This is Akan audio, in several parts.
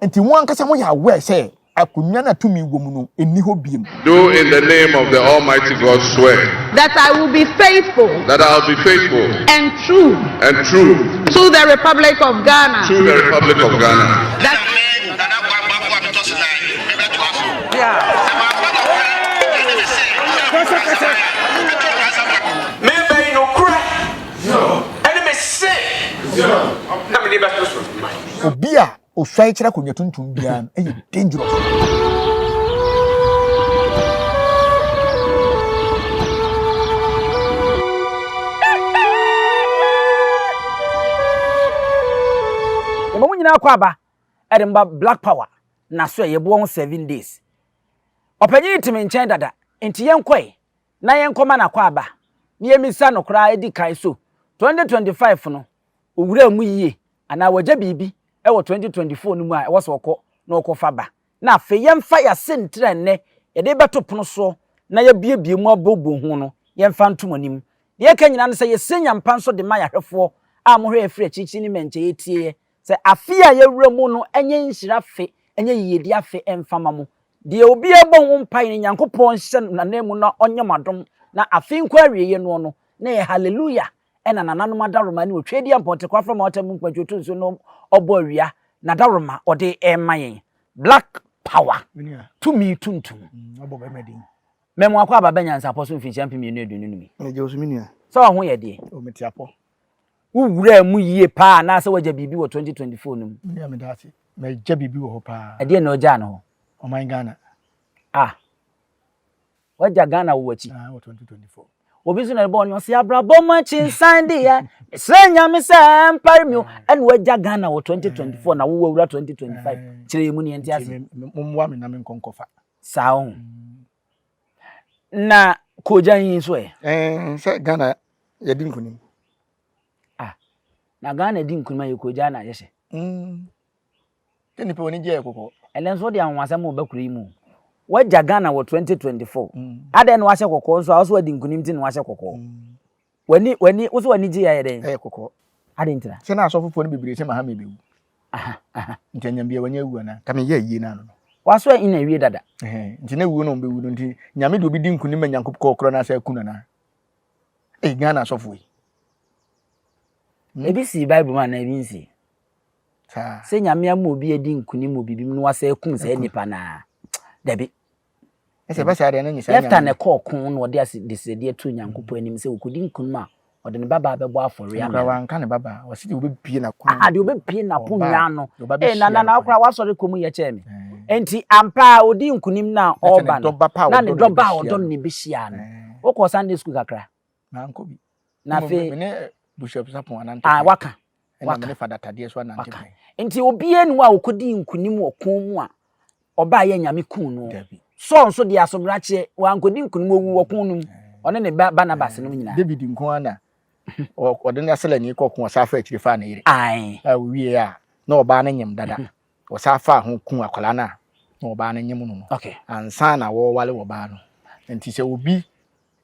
Nti mo ankasa moyɛ aware sɛ akonnwa no a tumi wɔ mu no nni hɔ biom. Do in the name of the Almighty God swear. That I will be faithful. That I will be faithful. And true. And true. To the Republic of Ghana. To the Republic of Ghana. That Meba yi nokorɛ ɛne me se na mede bɛto so. Obi a Osuae kyerɛ akonnwa tuntum biara no yɛ dangerous. Yɛma mo nyinaa kɔ aba de mba Black Power na so ɛ yɛboɔ ho 7 days. Ɔpanyin te me nkyɛn dada nti yɛnkɔe na yɛnkɔma no akwaaba na yɛmmisa no koraa edi kan so 2025 no owuraa mu yie anaa wagya biribi wɔ 2024 no mu a ɛwɔ sɛ ɔkɔ na ɔkɔfa ba. Na afei yɛmfa yɛn asɛntire a ɛnnɛ yɛde rebɛto pono soɔ na yɛabuebue mu abobɔ ho no, yɛmfa nto mo anim. Deɛ yɛka nyinaa ne sɛ yɛsrɛ Nyampa nso de ma yɛn ahwɛfoɔ a mohwɛ yɛn firi akyirikyiri ne mmɛnkyɛ yɛtie yɛ sɛ afe a yɛawura mu no nyɛ nhyira afe, nyɛ yiyedi afe mfa ma mo. Deɛ obiara bɔ ho mpaeɛ no Nyankopɔn nhyɛ no n'ananmu na ɔnyɛ mo adom na afe nkɔ awieɛ noɔ no na ɛyɛ Hallelujah Ɛna nananom adaworoma ne otwedeɛ mpɔntekwaa frɛ ma ɔtɛ mu nkwantwi otu nsuo no ɔbɔ awia n'adaworoma ɔde rema yɛn black power tumi tuntum mɛmo akɔ aba bɛ nyansapɔ so mfinhyia 2025 yi sɛ ɔho yɛ deɛ wo wuraa mu yie paa anaasɛ wagya biribi wɔ 2024 no mu Magya biribi wɔ hɔ paa. Ɛdeɛn na ɔgyaa no hɔ? Ɔman Ghana. Ah. Wagya Ghana wɔ w'akyi. Ah, wɔ 2024. Obi nso na ɛbɔ ɔnwom sɛ abrabɔ mu akyi nsan deɛ mesrɛ nyame sɛ ɛmpare mi o ɛna wagya Ghana wɔ 2024 na wowɔ wura 2025 kyerɛ yɛ mu ne yɛnte ase. Mommoa me na menkɔ nkɔfa. Saa o. Na kogyan yi nso ɛ? Ɛɛ sɛ Ghana yɛdi nkunim. Ah, na Ghana di nkunim a yɛ kogyan na yɛhyɛ. Mm. Sɛ nipa w'ani gye yɛ kɔkɔɔ. Ɛnɛ nso wode anwanwasɛm reba kuro yi mu o. Wagya Ghana wɔ 2024. Adɛn na wahyɛ kɔkɔɔ nso a wosɛ wadi nkunim nti na wahyɛ kɔkɔɔ. W'ani w'ani wosɛ w'ani gye yɛ dɛn? Ɛyɛ kɔkɔɔ. Adɛn ntira? Sɛ na asɔfofoɔ no bebree sɛ Mahama bɛwu. Aha aha. Nti anyam bia wanya awu anaa? Ka meyɛ ayie no ano no. Waso ɛ na awie dada. Ɛhɛn nti na wuo na ɔmbɛwu no nti Nyame de obi di nkunim ma Nyankopkɔɔ korɔ no asɛ aku no anaa? Ei Ghana asɔfoɔ yi. Ebi sii Bible mu anaa ebi nsii? Saa. Sɛ Nyame ama obi adi nkunim wɔ biribi mu na wasan akum saa nipa no a, dabi. Ɛsɛ ɛbɛ saa deɛ na nyɛ saa Yefta Nyame. na ɛkɔɔ ko na ɔde adesrɛdeɛ too Nyankopɔn anim sɛ ɔkɔdi nkunim a, ɔde ne babaa bɛbɔ afɔreɛ Ɛno ama koraa no. wanka ne babaa, ɔse deɛ ɔbɛbue n'apono. Aha, deɛ ɔbɛbue n'aponnwa Ɔbaa, ano. deɛ ɔba Ee, bɛhyia na na no na kwan. koraa w'asɔre kɔ mu yɛ kyɛɛ me. Ɛɛ. Enti ampa ara ɔdii nkunim no a Na sɛ ne ɔreba no, dɔba pa a na ne ɔdɔ no na dɔba a ɛbɛhyia ɔdɔ no no. na ɛbɛhyiaa no. Ɛɛ. Wokɔɔ Sunday school kakra? Mankɔ bi. Na Mmom afei. me ne Bishop Sapon anante Ah, pɛn. waka. Ɛna Waka. me ne Fada Tadeɛ so anante Waka. pɛn. Nti obiara ni hɔ a ɔkɔdii nkunim wɔ ko mu a ɔbaeɛ Nyame kuu no. Dabi. Saul nso deɛ asobrakyeɛ, wankɔdi nkunim, ɔwuu wɔ ko no mu. Ɔne ne ba Barnabas nom nyinaa. David nko ara na ɔde n'aselani kɔ ko, ɔsan faa akyire faa ne yere. Ae. A ɔwieɛ a, na ɔbaa no nyem dada. Ɔsan faa ho kuu akwadaa no a na ɔbaa no nyem no no. Okay. Ansa na wɔreware ɔbaa no. Nti sɛ obi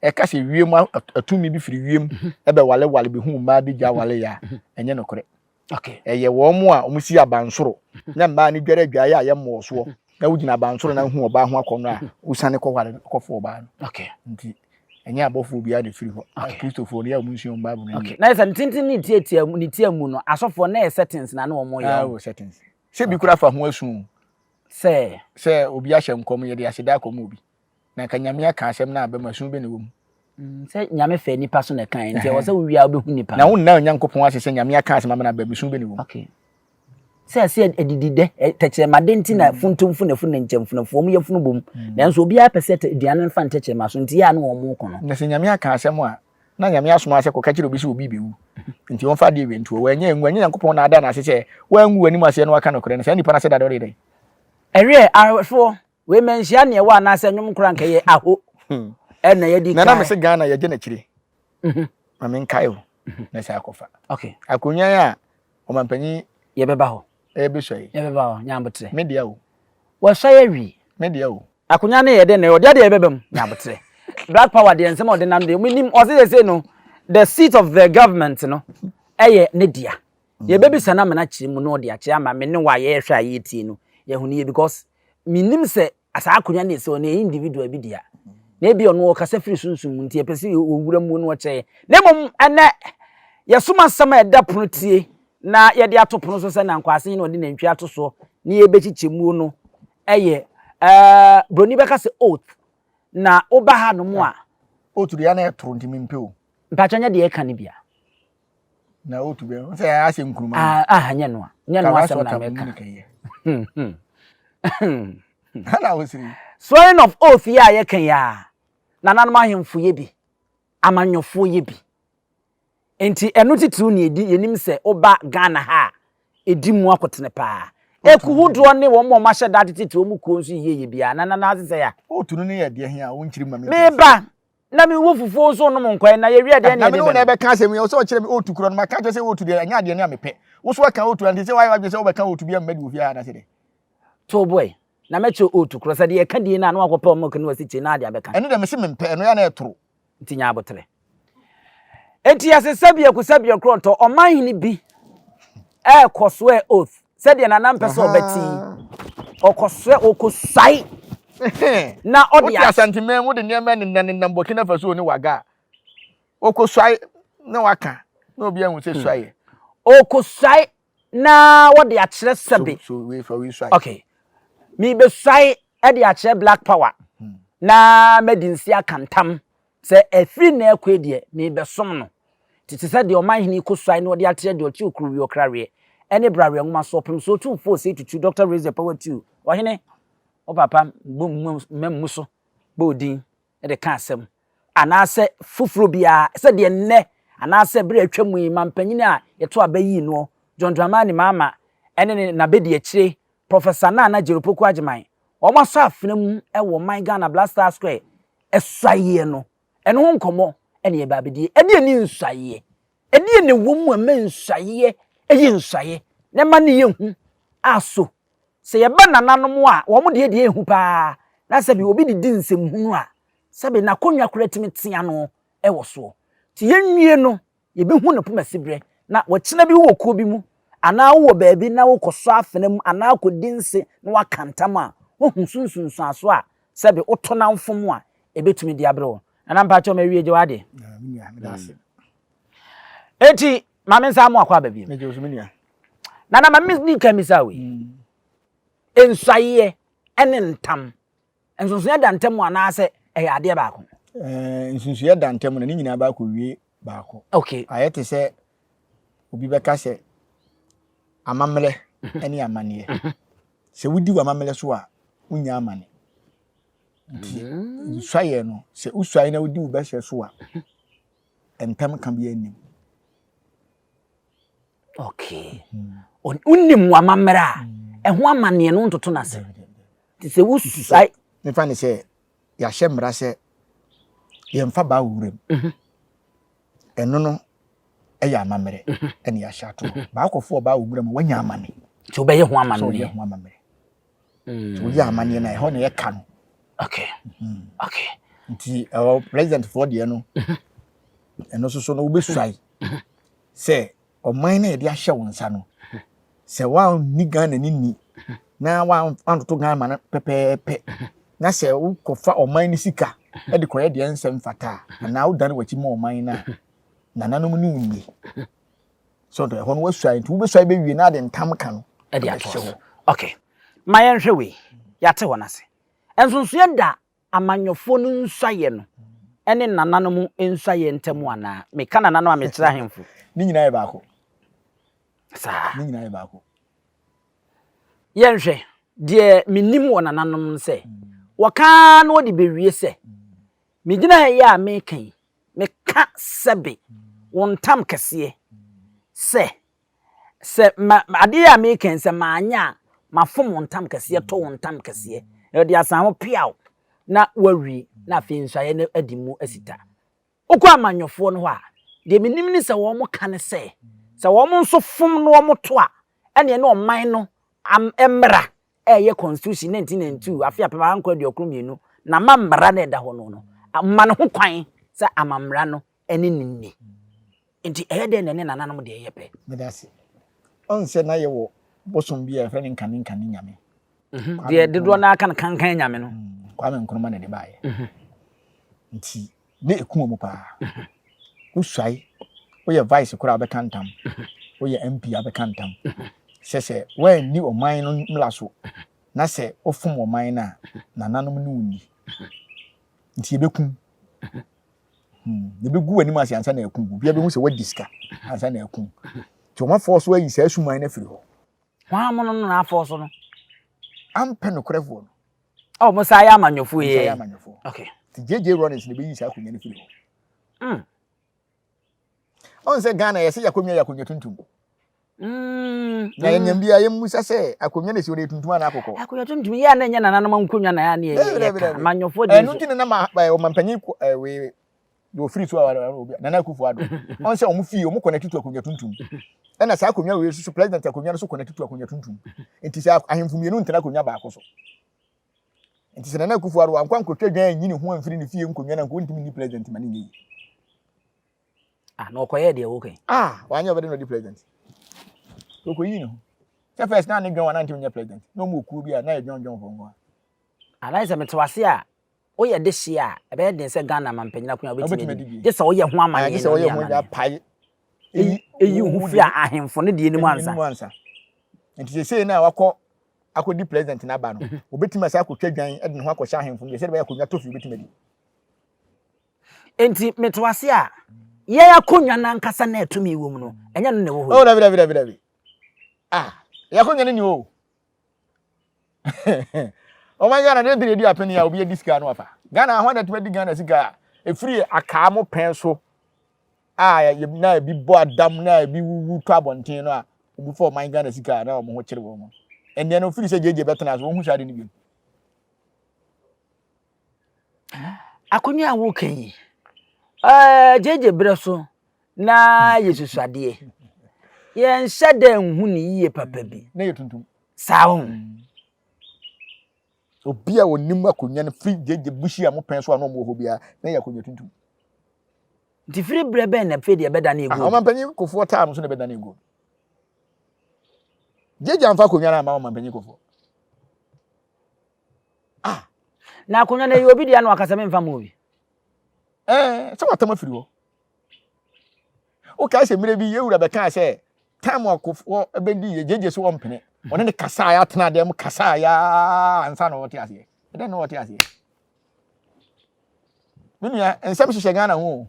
ɛka sɛ wiem atumi bi firi wiem ɛbɛwalewale bɛhu mmaa bi gya wale yɛ a ɛnyɛ nokorɛ. Ɛyɛ wɔn a wɔn si abansoro na mmaa no dware adwaeɛ a yɛmmɔɔ soɔ na wogyina abansoro na wohu ɔbaa ho akɔnnɔ a wosane kɔware kɔfo ɔbaa no. Nti ɛnyɛ abɔfoɔ biara na ɛfiri hɔ. Kristofoɔ no yɛ a wɔn nsua wɔn Bible no yie. Na yɛ sɛ ne tenten ne tiatia ne tia mu no asɔfoɔ na yɛ settings na ne wɔn yɛ. Ah, wɔ settings. Sɛ bi kura fa ho asu. Sɛ. Sɛ obi ahyɛ nkɔm yɛde aseda akɔma obi. Na nka Nyame aka asɛm no a bɛma su bɛ na ɛwɔ mu. Mm, sɛ Nyame fɛ nipa so na ɛkae nti ɛwɔ sɛ wowie a wobɛhu nipa no. Na wonna Onyankopɔn ase sɛ Nyame aka asɛm ama no aba mu su bɛ na ɛwɔ mu. Okay. Sɛ ɛsɛ adidi dɛ tɛkyerɛmade nti na mm. funtumfo na funu nkyɛmfunafo wɔn yɛ funu bom. Mm. Nanso obiara pɛ sɛ aduane no fa ntɛkyerɛma so nti yɛ a na wɔn ko no. Na sɛ Nyame aka asɛm a na Nyame asoma sɛ kɔka kyerɛ obi sɛ obi bɛwu nti wɔmfa adeɛ wei ntoɔ wɔanyɛ anwu ɛnyɛ Nyankopɔn na ada no ase sɛ wangu w'anim aseɛ na waka nokorɛ no saa nipa no ase dada ɔde dɛn ɛwerɛ ahwɛfoɔ Wei manhyia neɛ wɔ anaasɛ nnwom koraa nka yɛ aho ɛna yɛdi kan. Nana mese Ghana yɛgye n'akyire. Mhm. Ma menkae o mhm. na sɛ akɔfa. Okay. Akonnwa yi a ɔmampanyin yɛbɛba hɔ. Ɛbɛsua yi. Yɛbɛba hɔ nyabotrɛ. Me dea o. Wɔsua yɛ wie. Me dea o. Akonnwa no yɛ dɛ na ɔde adeɛ yɛbɛba mu nyabotrɛ. Black power deɛ nsɛm a ɔde nam deɛ menim ɔse sɛ sɛ no the seat of the government no ɛyɛ ne dea. Yɛbɛbisa no amena kyerɛ mu na ɔde akyerɛ ama me ne wo a yɛrehwɛ a yɛretie no. yɛahu no yie because mennim sɛ saa akonnwa no ɛsɛ hɔ no ɛyɛ individual bi dea. Na ebi ɔno ɔkasa firi sunsum mu nti yɛpɛ sɛ ɔwura mu na ɔkyerɛ yɛn. Na mmom ɛnɛ yɛsom asɛm a ɛda pono tie na yɛde ato pono so sɛ Nankwaase na ɔde nantwi ato soɔ na yɛbɛkyekyɛ muo no ɛyɛ ɛɛ broni bɛka sɛ oath na woba ha nom a. Oath deɛ na ɛtoro nti mempɛ o. Mpakyɛ nyɛ deɛ ɛka no bia. Na oath bɛ sɛ asɛ nkuruma. Ah ah nyɛ no a nyɛ no asɛm na mɛka. Ana wosiri. Swearing of oath yi a yɛka yi a nananom ahemfo yɛ bi amanyɔfoɔ yɛ bi. Nti ɛno titiriw na edi yɛnim sɛ woba Ghana ha a edi mu akotene paa. Eku hodoɔ ne wɔn a wɔahyɛ da atetete wɔn kuo nso yieyɛ biara na nana ase sɛ ya. Otu no ne yɛ deɛ he a wonkyiri ma me nte aseɛ. Meba na me wɔ fufuo nso nom nkwan na yɛwie deɛ na ne me yɛde ne wo na bɛnom. ɛbɛka asɛm yi ɔsɛ ɔkyerɛ me otu korɔ no maka kyerɛ sɛ otu deɛ ɛnyɛ adeɛ ne a mepɛ wo so aka otu ante sɛ woayɛ w'adwene sɛ wobɛka otu bi amma di wɔ fie ha anaasɛ dɛ. To boy na mɛkyerɛ otu korɔ sɛ deɛ yɛka die no a na wakɔpɛ wo milk ne wasikyire na ade abɛka. Ɛno deɛ mese mempɛ ɛno yɛ a na ɛtoro. Nti nya aboterɛ. Enti yɛse sɛbiako sɛbiako korɔntɔ ɔmanhene bi ɛɛkɔ soɛ oath sɛdeɛ nana mpɛ sɛ ɔbɛte yi ɔkɔsoɛ ɔkɔsuae na ɔde Wote Asanteman mu de nneɛma nenam nenam Burkina Faso ne Waga a ɔkɔsuae na waka na obi ahu sɛ suaeɛ. Ɔkɔsuae na wɔde akyerɛ sɛbe. So so wei fa wei suae. Okay. Mebɛsuae de akyerɛ Black Power na madi nse aka ntam sɛ ɛfiri nnɛ rekɔ yi deɛ merebɛsom no. Nti te sɛ deɛ ɔmanhene yi kɔsuae na ɔde akyerɛ deɛ ɔte Okuruwie Ɔkraweɛ ne Braweɛ nwoma so Ɔpemsoɔ Otumfoɔ Osei Tutu Dɔkta Raise the Power Tuo Ɔhene wo papa bɔ mma so bɔ wo din de ka asɛm anaasɛ foforɔ biara sɛdeɛ nnɛ anaasɛ berɛ a atwa mu yi mampanyin a yɛto aba yii noɔ John Dramani Mahama ne ne n'abadiakyire Professor Nana Jerry Opoku Agyemang wɔn asɔ afena mu wɔ ɔman Ghana Black Star Square asuaeɛ no, ɛno ho nkɔmmɔ na yɛba abɛdie. Ɛdeɛn ne nsuaeɛ? Ɛdeɛn na ɛwɔ mu a ɛma nsuaeɛ yɛ nsuaeɛ na ɛma no yɛ hu? A so sɛ yɛba nananom a wɔn deɛ deɛ ɛhu paa na sɛbi obi de di nsɛmhunu a sɛbi n'akonnwa koraa tumi tea no wɔ soɔ. Nti yɛnwie no Yɛbɛhu no pomasiberɛ, na ɔkyena bi wowɔ kuo bi mu, anaa wowɔ baabi na wokɔsɔ afena mu anaa kɔdi nse na woaka ntam a, woahu so nsunsuansoɔ a sɛbe woto na wofom a, ɛbɛtumi de abrɛ wo. Nana mpakyɛw mawie gye w'adeɛ. Ah, me nua, meda ase. Enti, ma me nsa mo akɔ aba bio. Megye wo so, me nua. Nana, ma me di kan bisa wei. Nsuayeɛ ne ntam. Nsonsonoeɛ da ntam anaasɛ ɛyɛ adeɛ baako? Eh, nsonsonoeɛ da ntam na ne nyinaa baako wie baako. Okay. Ayɛ te sɛ obi bɛka sɛ amammerɛ mhm. ne amanneɛ. Mhm. Sɛ wodi w'amammerɛ so a, wonya amane. Nti mm. nsuaeɛ no, sɛ wosuae na wodi wo bɛhyɛ so a, ntam ka bi anim. Okay. Wonim w'amammerɛ a, ɛho amanneɛ no ntoto no ase. Nti sɛ wosuae. Mefa ne sɛ yɛahyɛ mmara sɛ yɛmfa baa wɔ wuram. Mhm. Ɛno no ɛyɛ amammerɛ mhm. ɛne yɛahyɛ ato hɔ. Mhm. Baakɔfo ɔbaa wɔ wuram wanya amane. Nti wobɛyɛ ho amanneɛ. Sɛ woyɛ ho amammerɛ. Nti woyɛ amanneɛ no a ɛhɔ na yɛka no. Okay. Okay. Nti ɛwɔ president foɔ deɛ no ɛno nso so no wobɛsuae sɛ ɔman no a yɛde ahyɛ wo nsa no sɛ woanni Ghana ni ni na woantoto Ghana ma no pɛpɛɛpɛ na sɛ wokɔfa ɔman no sika de kɔyɛ deɛ nsɛ mfata a anaa wodane w'akyi ma ɔman no a nananom ne wo nni sɛ ɔdɔ ɛhɔ no woasuae nti wobɛsuae bɛwie na ade ntam ka no ɛde ato so. Okay. Ma yɛnhwɛ wei. Yɛate hɔ no ase. Nsonsonoeɛ da amanyɔfoɔ no nsuaeɛ no ne nananom nsuaeɛ ntam anaa? Meka nananom a mekyerɛ ahemfo. Ne nyinaa yɛ baako. Saa. Ne nyinaa yɛ baako. Yɛnhwɛ, deɛ menim wɔ nananom no sɛ, wɔka na wɔde bɛwie sɛ, megyina ha yi a meka yi, meka sɛbe wo ntam kɛseɛ sɛ, Sɛ ma adeɛ a meka yi sɛ manyɛ a, mafom wo ntam kɛseɛ, to wo ntam kɛseɛ. Na ɔde asan ho peaw na wawie na afei nsuaeɛ no adi mu asita. Wokɔ amanyɔfoɔ no hɔ a, deɛ menim ne sɛ wɔn ka ne sɛ, sɛ wɔn nso fom na wɔn to a, ɛneɛ ne ɔman no mmara a ɛyɛ Constitution 1992, afe 1992, na ma mmara no ɛda hɔ no no, ma no ho kwan sɛ amammara no ne no nni. Nti ɛyɛ dɛn na ɛne nananom deɛ yɛ pɛ? Meda ase. Ɔn sɛ na yɛwɔ bosom bi a yɛfrɛ no Nkane Nkane Nyame. Deɛ dodoɔ no aka no kankan nyame no. Kwame Nkrumah na ɛde baeɛ. Nti ne ɛku wɔn paa. Wosuae, woyɛ vice koraa wobɛka ntam, woyɛ MP a wobɛka ntam. Sɛ sɛ woanni ɔman no mmara so na sɛ wofom ɔman no a, nananom ne wo nni. Nti yɛbɛkum. Yɛbɛgu w'anim ase ansa na akum. Obiara bɛhu sɛ woadi sika ansa na akum. Nti wɔn afɔɔ so ayi saa suman no afiri hɔ. Hwan mo no na afɔɔ so no? Ampɛ nokorɛfoɔ no. Oh, mo saa yɛ amanyɔfoɔ yi. Mo saa yɛ amanyɔfoɔ. Okay. Ti JJ Rawlings na bɛyi saa akonnwa no firi hɔ. Ɔn sɛ Ghana yɛsɛ yɛ akonnwa yɛ akonnwa tuntum. Na yɛnyam bi a yɛmmusa sɛ akonnwa na esi hɔ no yɛ tuntum anaa kɔkɔɔ. Akonnwa tuntum yɛ a na ɛnyɛ nananom nkonnwa na yɛ a na yɛ ka amanyɔfoɔ deɛ. Ɛno nti na na ɔmampanyin wei deɛ ofiri so a obi Nana Akufo Addo ɔn sɛ wɔn fie wɔn connect to akonnwa tuntum ɛna saa akonnwa wei soso president akonnwa no so connect to akonnwa tuntum nti sɛ ahemfo mmienu ntena akonnwa baako so nti sɛ Nana Akufo Addo ankɔ ankɔtwa dwan anyi ne ho amfiri ne fie nkonnwa no anka ɔntumi nni president ma ne nyɛ yie. Ah, na ɔkɔyɛɛ deɛ woka yi. Ah, wanyɛ ɔbɛde na ɔdi president. Ɔkɔyii ne ho. Sɛ first na ne dwan wa na ntumi nyɛ president. Na ɔmu okuo bi a na yɛ dwan dwan fo nko a. Anaasɛ sɛ mete wase a, woyɛ dehye a, ɛbɛyɛ den sɛ Ghana mampanyin akonnwa wobɛtumi adi bi. Gye sɛ woyɛ ho amanneɛ Gye sɛ woyɛ ho amanneɛ. Pae. Eyi wo ho firi ahemfo no deɛ no mu ansa. Nti seesei no a wakɔ akɔdi president no aba no, obɛtumi asa akɔtwa dwan de ne ho akɔhyɛ ahemfo no deɛ sɛdeɛ bɛyɛ akonnwa tɔ fi obɛtumi adi. Enti mete wase a, yɛn akonnwa no ankasa na ɛtumi wɔ mu no, ɛnyɛ no na ɛwɔ hɔ yi. Oh, dabi dabi dabi dabi. Ah, yɛn akonnwa no ni hɔ o. Ɔman Ghana deɛ nti na ɛdi apene a obi adi sika no afa. Ghana ho adatumi adi Ghana sika a ɛfiri akaa mo pɛn so a na ebi bɔ adam na ebi wuwu tɔ abɔnten no a obi fa ɔman Ghana sika a na wɔn ho kyere wɔn. Ɛnneɛ no firi sɛ gyegye bɛtena so wɔn ho saa de no bio. Akonnwa a woka yi, ɛɛ gyegye berɛ so na yɛsusu adeɛ. Yɛnhyɛ dɛ nhu ne yie papa bi. Na yɛ tuntum. Saa ho. Obi a onim akonnwa no firi gyegye bushi a mopɛn so a na ɔmo wɔ hɔ biara na yɛ akonnwa tuntum. Nti firi berɛ bɛn na afei deɛ ɛbɛda ne egu? Ɔmampanyin Kofoɔ taa no so na ɛbɛda ne egu. Gyegye amfa akonnwa no ama ɔmampanyin Kofoɔ. Ah. Na akonnwa no ɛyɛ obi deɛ na waka sɛ memfa ma obi. Ɛɛ sɛ watam afiri hɔ. Wokae sɛ mmerɛ bi yɛwura bɛkaa sɛ time a Kofoɔ bɛdi yɛ gyegye so ɔmpene. Ɔne ne kasaa yɛ atena dɛm kasaa yɛ ansa na ɔte aseɛ. Ɛdɛn na ɔte aseɛ? Me nua nsɛm hyehyɛ Ghana ho o.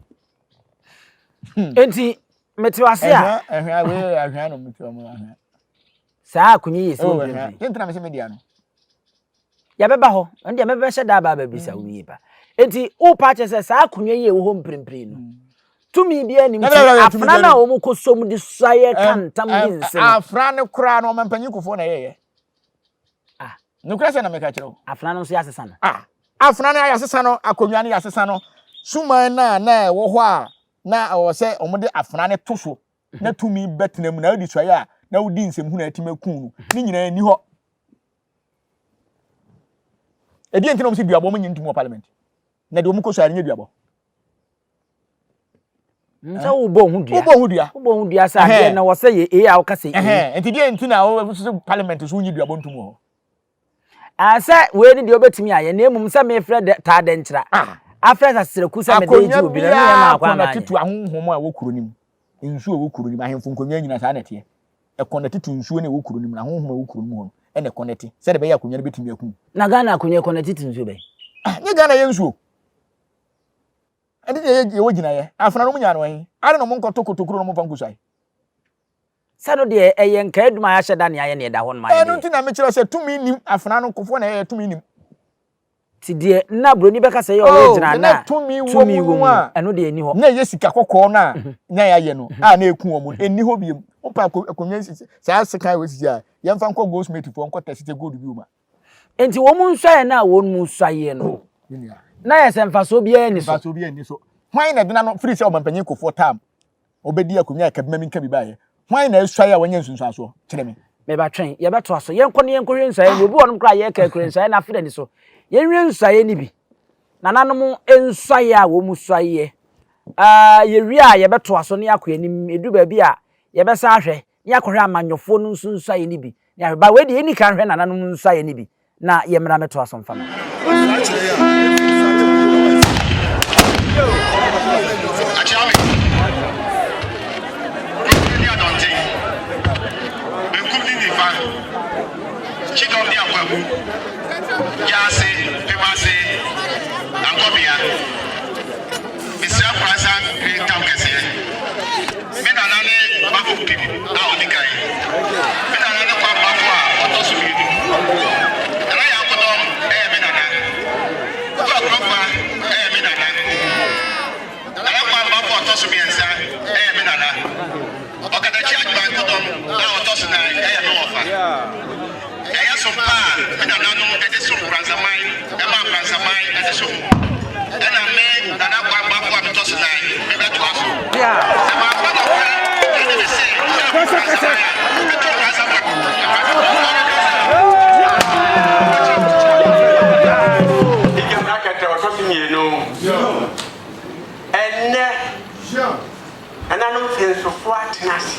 Enti mete ase a. Ɛhwɛ wei ahwɛ no mete ɔmo ahwɛ. Saa akonnwa yi yɛ si wɔ mprempren. Yɛn tena me sɛ media no. Yɛbɛba hɔ, ɛno deɛ mɛbɛhyɛ da aba abɛbisa wo yie pa. Enti wopa akyɛ sɛ saa akonnwa yi a ɛwɔ hɔ mprempren no, tumi biara nnim nti afena no a wɔn kɔ som de suaeɛ ka ntam di nse no. Afena no koraa no ɔmampanyin Kufuor na ɛyɛeɛ. Ah. Nokorɛ sɛ na meka kyerɛ wo. Afena no nso yɛasesa no. Ah. Afena no yɛasesa no, akonnwa no yɛasesa no, suman no a na ɛwɔ hɔ a na ɛwɔ sɛ wɔde afena no to so na tumi bɛtena mu na wodi suaeɛ a na wodi nsɛmhunu a ɛtumi aku no ne nyinaa nni hɔ. Ɛdeɛ nti na wɔn sɛ duabɔ wɔn nyɛ ntum wɔ parliament na deɛ wɔn kɔ suaeɛ no nyɛ duabɔ. Sɛ wobɔ ho dua. Wobɔ ho dua. Wobɔ ho dua sɛ adeɛ na wɔsɛ yɛ ee a wɔka sɛ ee. Nti deɛ nti na wɔsɛ parliament so wonyi duabɔ ntum wɔ hɔ. Ah, sɛ wei ne deɛ wobɛtumi ayɛ na mmom sɛ mefrɛ dɛ taa dɛnkyerɛ ah. afrɛ sasrɛku sɛ mede gye obi no ɛno yɛ maa kwan maa tutu ahonhom a ɛwɔ kuro no mu nsuo a ɛwɔ kuro no mu ahemfo nkonnwa nyina saa na ɛteɛ ɛkɔnɛte to nsuo no ɛwɔ kuro no mu na ahonhom a ɛwɔ kuro no mu hɔ no ɛna ɛkɔnɛte sɛdeɛ ɛbɛyɛ akonnwa no bɛtumi akum. Na Ghana akonnwa ɛkɔnɛte to nsuo bɛn? Ah, nyɛ Ghana yɛ nsuo ɛnti deɛ yɛwɔ gyinaeɛ afena no mu nyaa no ɛhe ade na ɔmo nkɔto kotokuro no ɔmo mfa nkusae. Sɛ no deɛ ɛyɛ nkaedum a yɛahyɛ da nea ayɛ nea ɛda hɔ nom ayɛ Ɛno nti na mekyerɛ sɛ tumi nnim afena no nkofoɔ na ɛyɛ tumi nnim. Ti deɛ na broni bɛka sɛ ɛyɛ Oh, original deɛ na na tumi wɔ tumi mu wɔ no mu no a ɛno deɛ ɛnni hɔ. na ɛyɛ sika kɔkɔɔ no a na yɛayɛ no a na ɛku wɔn no ɛnni hɔ biom. Wopɛ akonnwa sisi saa sekan wei sisi a yɛmfa nkɔ goldsmith foɔ nkɔ tɛsite gold bi wɔ mu a. Enti wɔn nsuaeɛ no a wɔn mu suaeɛ no Oh, me nua. na yɛ sɛ mfasoɔ biara nni so. Mfasoɔ biara nni so. Hwan na ɛde n'ano firi sɛ ɔmampanyin Kufuor tam Ɔbɛdi akonnwa a ɛka bi ma menka bi baeɛ. Hwan na asuae a wanya nsunsuansoɔ? Kyerɛ me. Meba twɛn, yɛbɛtoa so. Yɛnkɔ na yɛnkɔhwɛ nsuaeɛ no. Obi wɔ hɔnom koraa a yɛreka akura nsuaeɛ no afe n'ani so. Yɛnhwɛ nsuaeɛ no bi. Nananom nsuaeɛ a wɔn suaeɛ. Uh, yɛwie a yɛbɛtoa so na yɛakɔ anim. Ɛdu baabi a yɛbɛsa ahwɛ na yɛakɔhwɛ amanyɔfoɔ no nso nsuaeɛ no bi. Ne ahwɛ ba wei deɛ yɛnni kan hwɛ nananom nsuaeɛ no bi na yɛmmra mɛtoa so mfa ma. Kyidɔm ne Akwamu, Gyaase, Pemase, Ankɔbea. Mesrɛ Nkoransa ne ntam kɛseɛ. Me nana ne Bafo Pim a ɔdi kan. Me nana ne Kwam Bafo a ɔtɔ so mmienu. Nana Yankodɔm yɛ me nana. Kuku Akurokwa yɛ me nana. Nana Kwam Bafo a ɔtɔ so mmiɛnsa yɛ me nana. Ɔkatakyie Agyeman Kodɔm a ɔtɔ so nan yɛ me wɔfa. Ɛyɛ som pa a me nananom de som Nkoranzaman maa Nkoranzaman de som mu. Ɛna me Nana Kwame Bafo a metɔ so nan mebɛtoa so. Sɛ mamfa nɔkorɛ ne me se sɛ Nkoranzaman a, meto Nkoranzaman. Egyam akɛtɛ ɔtɔ so mmienu. Ɛnnɛ. Nananom Finsofo atena ase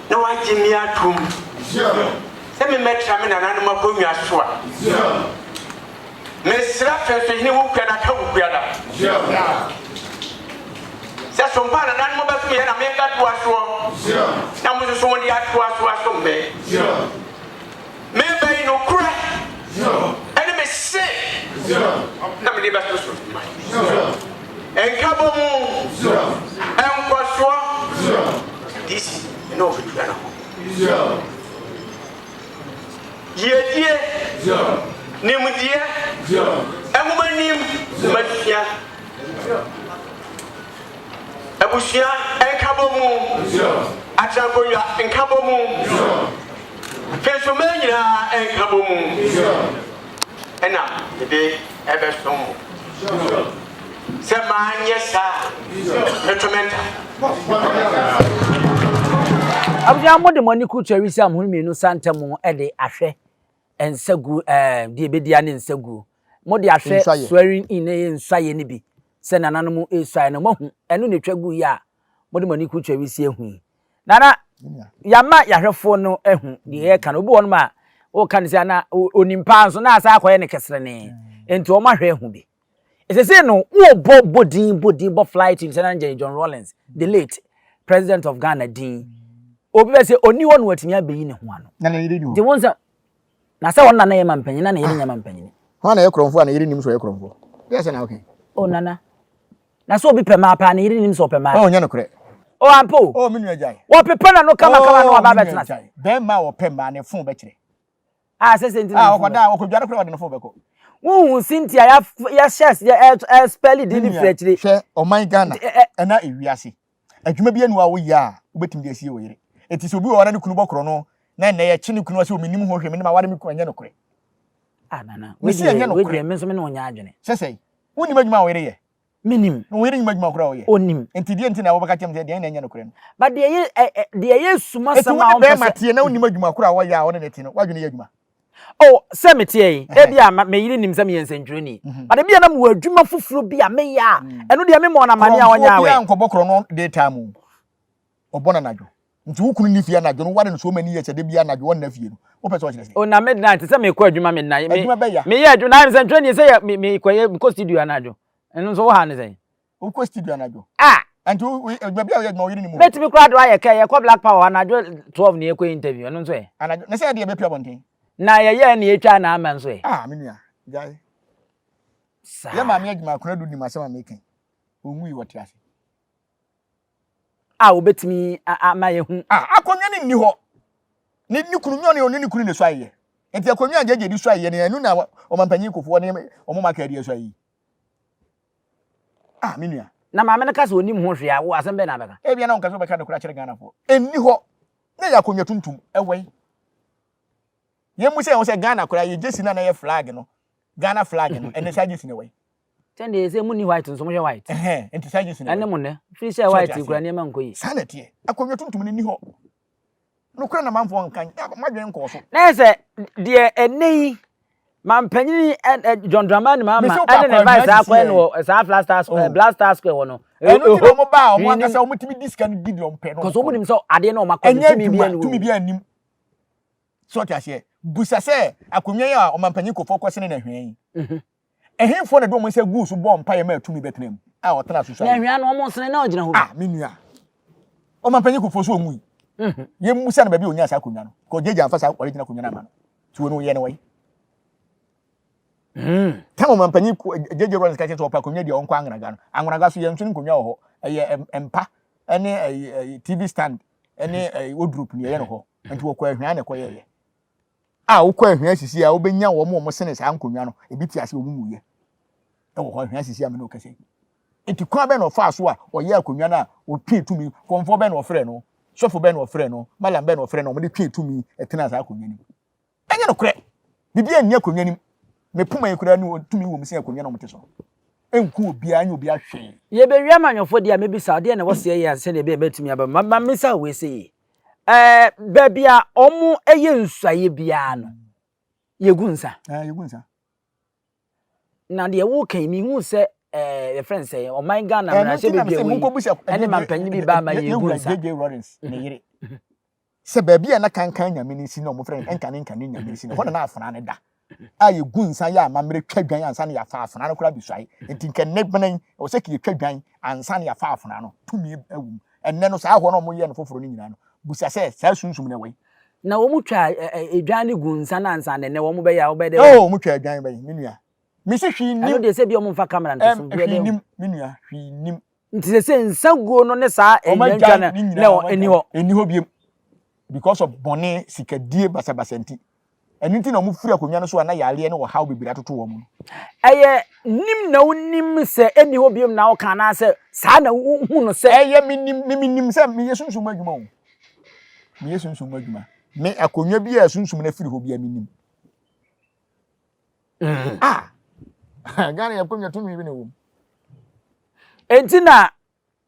na wɔagye me atom sɛ memmɛtra me nananom akonnwa so a, mesrɛ Finsohene Wukuada ka Wukuada sɛ sompa a nananom bɛsom yɛ na mebɛtoa soɔ na mo nso so mode atoa so asom me. Mereba yi nokorɛ ɛne me se na mede bɛto so man. Nkabɔmu, nkɔsoɔ, DC ne ɔbɛtua no ho. Yiedie, nimdeɛ, nwomanim, nwomasua, abusua nkabɔmu, atenankonnwa nkabɔmu. Mfɛnsomaa nyinaa nkabɔ mu na mede ɛbɛsom mo. Sɛ manyɛ saa a, mɛtɔ me nta. Abusua mo de mo ani kurutu awisiam ho mmienu sa ntam de ahwɛ nsaguo ɛɛ deɛ ɛbɛdi ane nsaguo. Mo de ahwɛ swearing in ɛyɛ nsuayɛ no bi sɛ nananom resuaeɛ no moahu ɛno na ɛtwa gu yi a mo de mo ani kurutu awisi ahu yi. Nana, yɛama yɛahwɛfoɔ no ahu deɛ yɛreka no. Obi wɔ hɔnom a, woka no sɛ ana onim paa nso na asa akɔyɛ no kɛserenee. Nti wɔn ahwɛ ahu bi. Ɛsɛsɛ no, wobɔ bɔ din bɔ din bɔ flight team sɛ na Jerry John Rawlings, the late president of Ghana din. Obi bɛ sɛ ɔni hɔ na watumi abɛyi ne ho ano. Na ne yere ni hɔ. Nti wo nsɛ na sɛ wɔn nana yɛ ma mpanyin na ne yere nyɛ ma mpanyin. Hwan na yɛ korɔmfoɔ a ne yere nim sɛ ɔyɛ korɔmfoɔ? Deɛ sɛ na woka yi. Oh nana. Na sɛ obi pɛ maa paa ne yere nim sɛ ɔpɛ maa. Oh nyɛ nokorɛ. Oh ampa o. Oh me nua gyae. Wɔpepa n'ano kama kama na waba abɛtena ase. Oh me nua gyae. Bɛrima a ɔpɛ mmaa ne fon bɛkyerɛ. Ah sɛ sɛ nti na ne fon bɛkyerɛ. Ah ɔkɔda ɔkɔdware koraa ɔde ne fon bɛkɔ. Wohu Cynthia yɛhyɛ aseɛ ɛspɛli din no firi akyire. Hwɛ ɔman Ghana ɛna ewiase. Adwuma bi anu a woyɛ a wobɛtumi de asie wo yere. Eti sɛ obi wɔ hɔ na ne kunu bɔ korɔ no na ɛnɛ yɛkye ne kunu ɔsɛ omenim ho hwee me ne maware me kunu ɛnyɛ nokorɛ. Ah nana, wei deɛ me nso me ne wo nyɛ adwene. Sɛ sɛn? Wonnim adwuma a wo yere yɛ? Menim. Na wo yere nim adwuma koraa a ɔyɛ? Onim. Nti deɛ nti na wobɛka kyerɛ me sɛ deɛn na ɛnyɛ nokorɛ no? But deɛ ɛyɛ ɛ ɛ deɛ ɛyɛ sum Eti asɛm wo a ne wompɛ bɛrima sɛ. teɛ na wonnim adwuma koraa a ɔyɛ a ɔne no te no, w'adwene yɛ adwuma? Oh, sɛ meteɛ yi, Ɛhɛn. ebia ma me yere nim sɛ meyɛ nsɛntwerɛni. But ebia na mewɔ adwuma foforɔ bi a meyɛ a, ɛno deɛ memmɔɔ no amanneɛ a Korɔmfoɔ ɔnyɛ biara aware. nkɔbɔ korɔno day time o. Ɔbɔ no anadwo. Nti wo kunu nni fie anadwo no, woware no so many years a da biara anadwo ɔnna fie no, wopɛ sɛ ɔkyerɛ sɛn? Oh, na midnight sɛ mekɔ adwuma midnight. Me, Adwuma bɛya. meyɛ adwuma, na nsɛntwerɛni sɛ yɛ me mekɔyɛ mekɔ studio anadwo. Ɛno nso wo ha ne sɛn? Wokɔ studio anadwo? Ah! Nti wo wo baabi a woyɛ adwuma wo yere nim hɔ? Mɛtumi koraa de woayɛ kɛ yɛkɔ Black Power anadwo 12 na yɛkɔ interview ɛno nso ɛ? Anadwo na sɛ ɛde yɛbɛpue abɔnten. Na yɛyɛɛ na yɛtwaa na ama nso ɛ? Ah me nua gyae. Saa. Yɛ maame adwuma Konadu nim asɛm a meka yi. Ɔnwui wɔte ase. A wɔbɛtumi ama yɛhu. Ah akonnwa no nni hɔ. Ne ne kunu nyɛ ɔne ɔne ne kunu na ɛsɔ ayeyɛ. Nti akonnwa a gyegye de sɔ ayeyɛ no ɛno na ɔmampanyin Kufuor ne wɔn maka de asɔ ayi. Ah, me nua. Na maame no ka sɛ onim ho hwee a, wo asɛm bɛn na abɛka? Ebia na ɔnka sɛ ɔbɛka nokorɛ akyerɛ Ghanafoɔ. Ɛnni hɔ. Na ɛyɛ akonnwa tuntum. Ɛwɔ he? Yɛmmu sɛ yɛn ho sɛ Ghana koraa, yɛ gyesi no a na ɛyɛ flag no, Ghana flag no, ɛnnɛ saa gyesi no ɛwɔ he? Sɛndeɛ sɛ munni white nso mohwɛ white. Ɛhɛn, nti saa gyesi no ɛwɔ he? Ɛne mo nnɛ. Firi sɛ white kura nneɛma nkɔ yie. Saa na ɛteɛ. Akonnwa tuntum no nni hɔ. Nokorɛ na manfoɔ nka, moadwene nkɔɔ so. Na yɛ sɛ deɛ ɛnɛ yi mampanyini John Dramani Mahama ɛne ne vice akɔyɛ no wɔ saa Flagstaff Square, oh. Black Star Square hɔ no. Ɛno ti na wɔn ba a wɔn ankasa wɔn tumi di sika no di deɛ wɔn pɛ no. Kɔsɔ wɔn nim sɛ adeɛ na wɔn akɔ no tumi bi anim. Tumi bi anim. So ɔte aseɛ? Busa sɛ akonnwa yi a ɔmampanyin Kufuor kɔsene no ahwea yi, ɛhefoɔ na ɛde wɔn nsa guu so bɔɔ mpaeɛ maa tumi bɛtena mu a ɔtena so Na suae? ahwea no wɔn sene na ɔgyina hɔ bi. Ah, me nua. Ɔmampanyin Kufuor so ɔnwui. Yɛmmusa no baabi a ɔnyaa saa akonnwa no. Kɔ gyegye amfa saa original akonnwa no ama no. Nti wɔn yɛ no wɔyi. Tam ɔmampanyin JJ Rawlings ka kyerɛ sɛ ɔpɛ akonnwa di a ɔnkɔ Angonaga no. Angonaga so yɛn nso ne nkonnwa wɔ hɔ. Ɛyɛ mpa ne TV stand ne wardrobe ne ɛyɛ no hɔ. Nti wɔkɔ Ahwea na ɛkɔyɛɛyɛ. A wokɔ Ahwea sisi a wobɛnya wɔn a wɔsene saa nkonnwa no ebi te ase wɔn mu yɛ. Ɛwɔ hɔ Ahwea sisi a me ne wo kasa yi. Nti kwan bɛn na ɔfaa so a ɔyɛɛ akonnwa no a ɔtwee tumi? Kɔmfoɔ bɛn na ɔfrɛɛ no? Sɔfo bɛn na ɔfrɛɛ no? Malam bɛn na ɔfrɛɛ no a wɔde twee tumi tenaa saa akonnwa no mu? Ɛnyɛ nokorɛ. Biribiara nni akonnwa no mu. Me poma yi koraa ni tumi wɔ mu sen akonnwa no a wɔte so no. Ɛnku obiara, ɛnyɛ obiara hwee. Yɛbɛwie amanyɔfoɔ deɛ a mɛbisa wo, deɛ na ɛwɔ sɛ yɛyɛ sɛdeɛ ɛbɛyɛ mɛtumi aba mu. Ma memmisa wo wei sɛ yi, ɛɛ baabi a wɔyɛ nsuaeɛ biara no, yɛgu nsa? Ɛɛ yɛgu nsa. Na deɛ woka yi, mehu sɛ ɛɛ yɛfrɛ no sɛ ɔman Ghana mmarahyɛbadwa wei ɛne mampanyin bi ba ama yɛgu nsa. JJ Lawrence ne yere. Sɛ baabi a na kankan nyame no si na wɔfrɛ no nkane nkane nyame no si no, ɛhɔ na na afena no da a yɛgu nsa yɛ amammerɛ twa dwan ansa na yɛafa afena no koraa bɛsuae. Nti nka nnɛ bena yi, ɛwɔ sɛ ka yɛtwa dwan ansa na yɛafa afena no. Tumi wɔ mu. Ɛnnɛ no, saa hɔ no a wɔyɛ no foforɔ no nyinaa no, busa sɛ saa sunsum no ɛwɔ he? Na wɔn twa edwan no gu nsa no ansa na ɛnnɛ wɔn bɛyɛ a wobɛyɛ dɛ. Oh, wɔn twa adwan bɛn, me nua. Mese hwee nnim. Ɛno deɛ sɛ bi wɔn mfa camera nto so. Hwee nnim, me nua, hwee nnim. Nti sɛ sɛ nsa guo no ne saa nnwantwa no na ɛni hɔ. Ɛni hɔ biem because of bɔne sikadie basabasa nti. Ɛno nti na wɔn firi akonnwa no so a na yareɛ ne ɔhaw bebree atoto wɔn no. Ɛyɛ nim na wonim sɛ ɛni hɔ biem na woka anaasɛ saa na wohu no sɛ. Ɛyɛ menim me menim sɛ meyɛ sunsum mu adwuma o. Meyɛ sunsum mu adwuma. Me akonnwa bi a sunsum no afiri hɔ bi a menim. Mm. Ah! Ghana yɛ akonnwa tumi bi na ɛwɔ mu. Enti na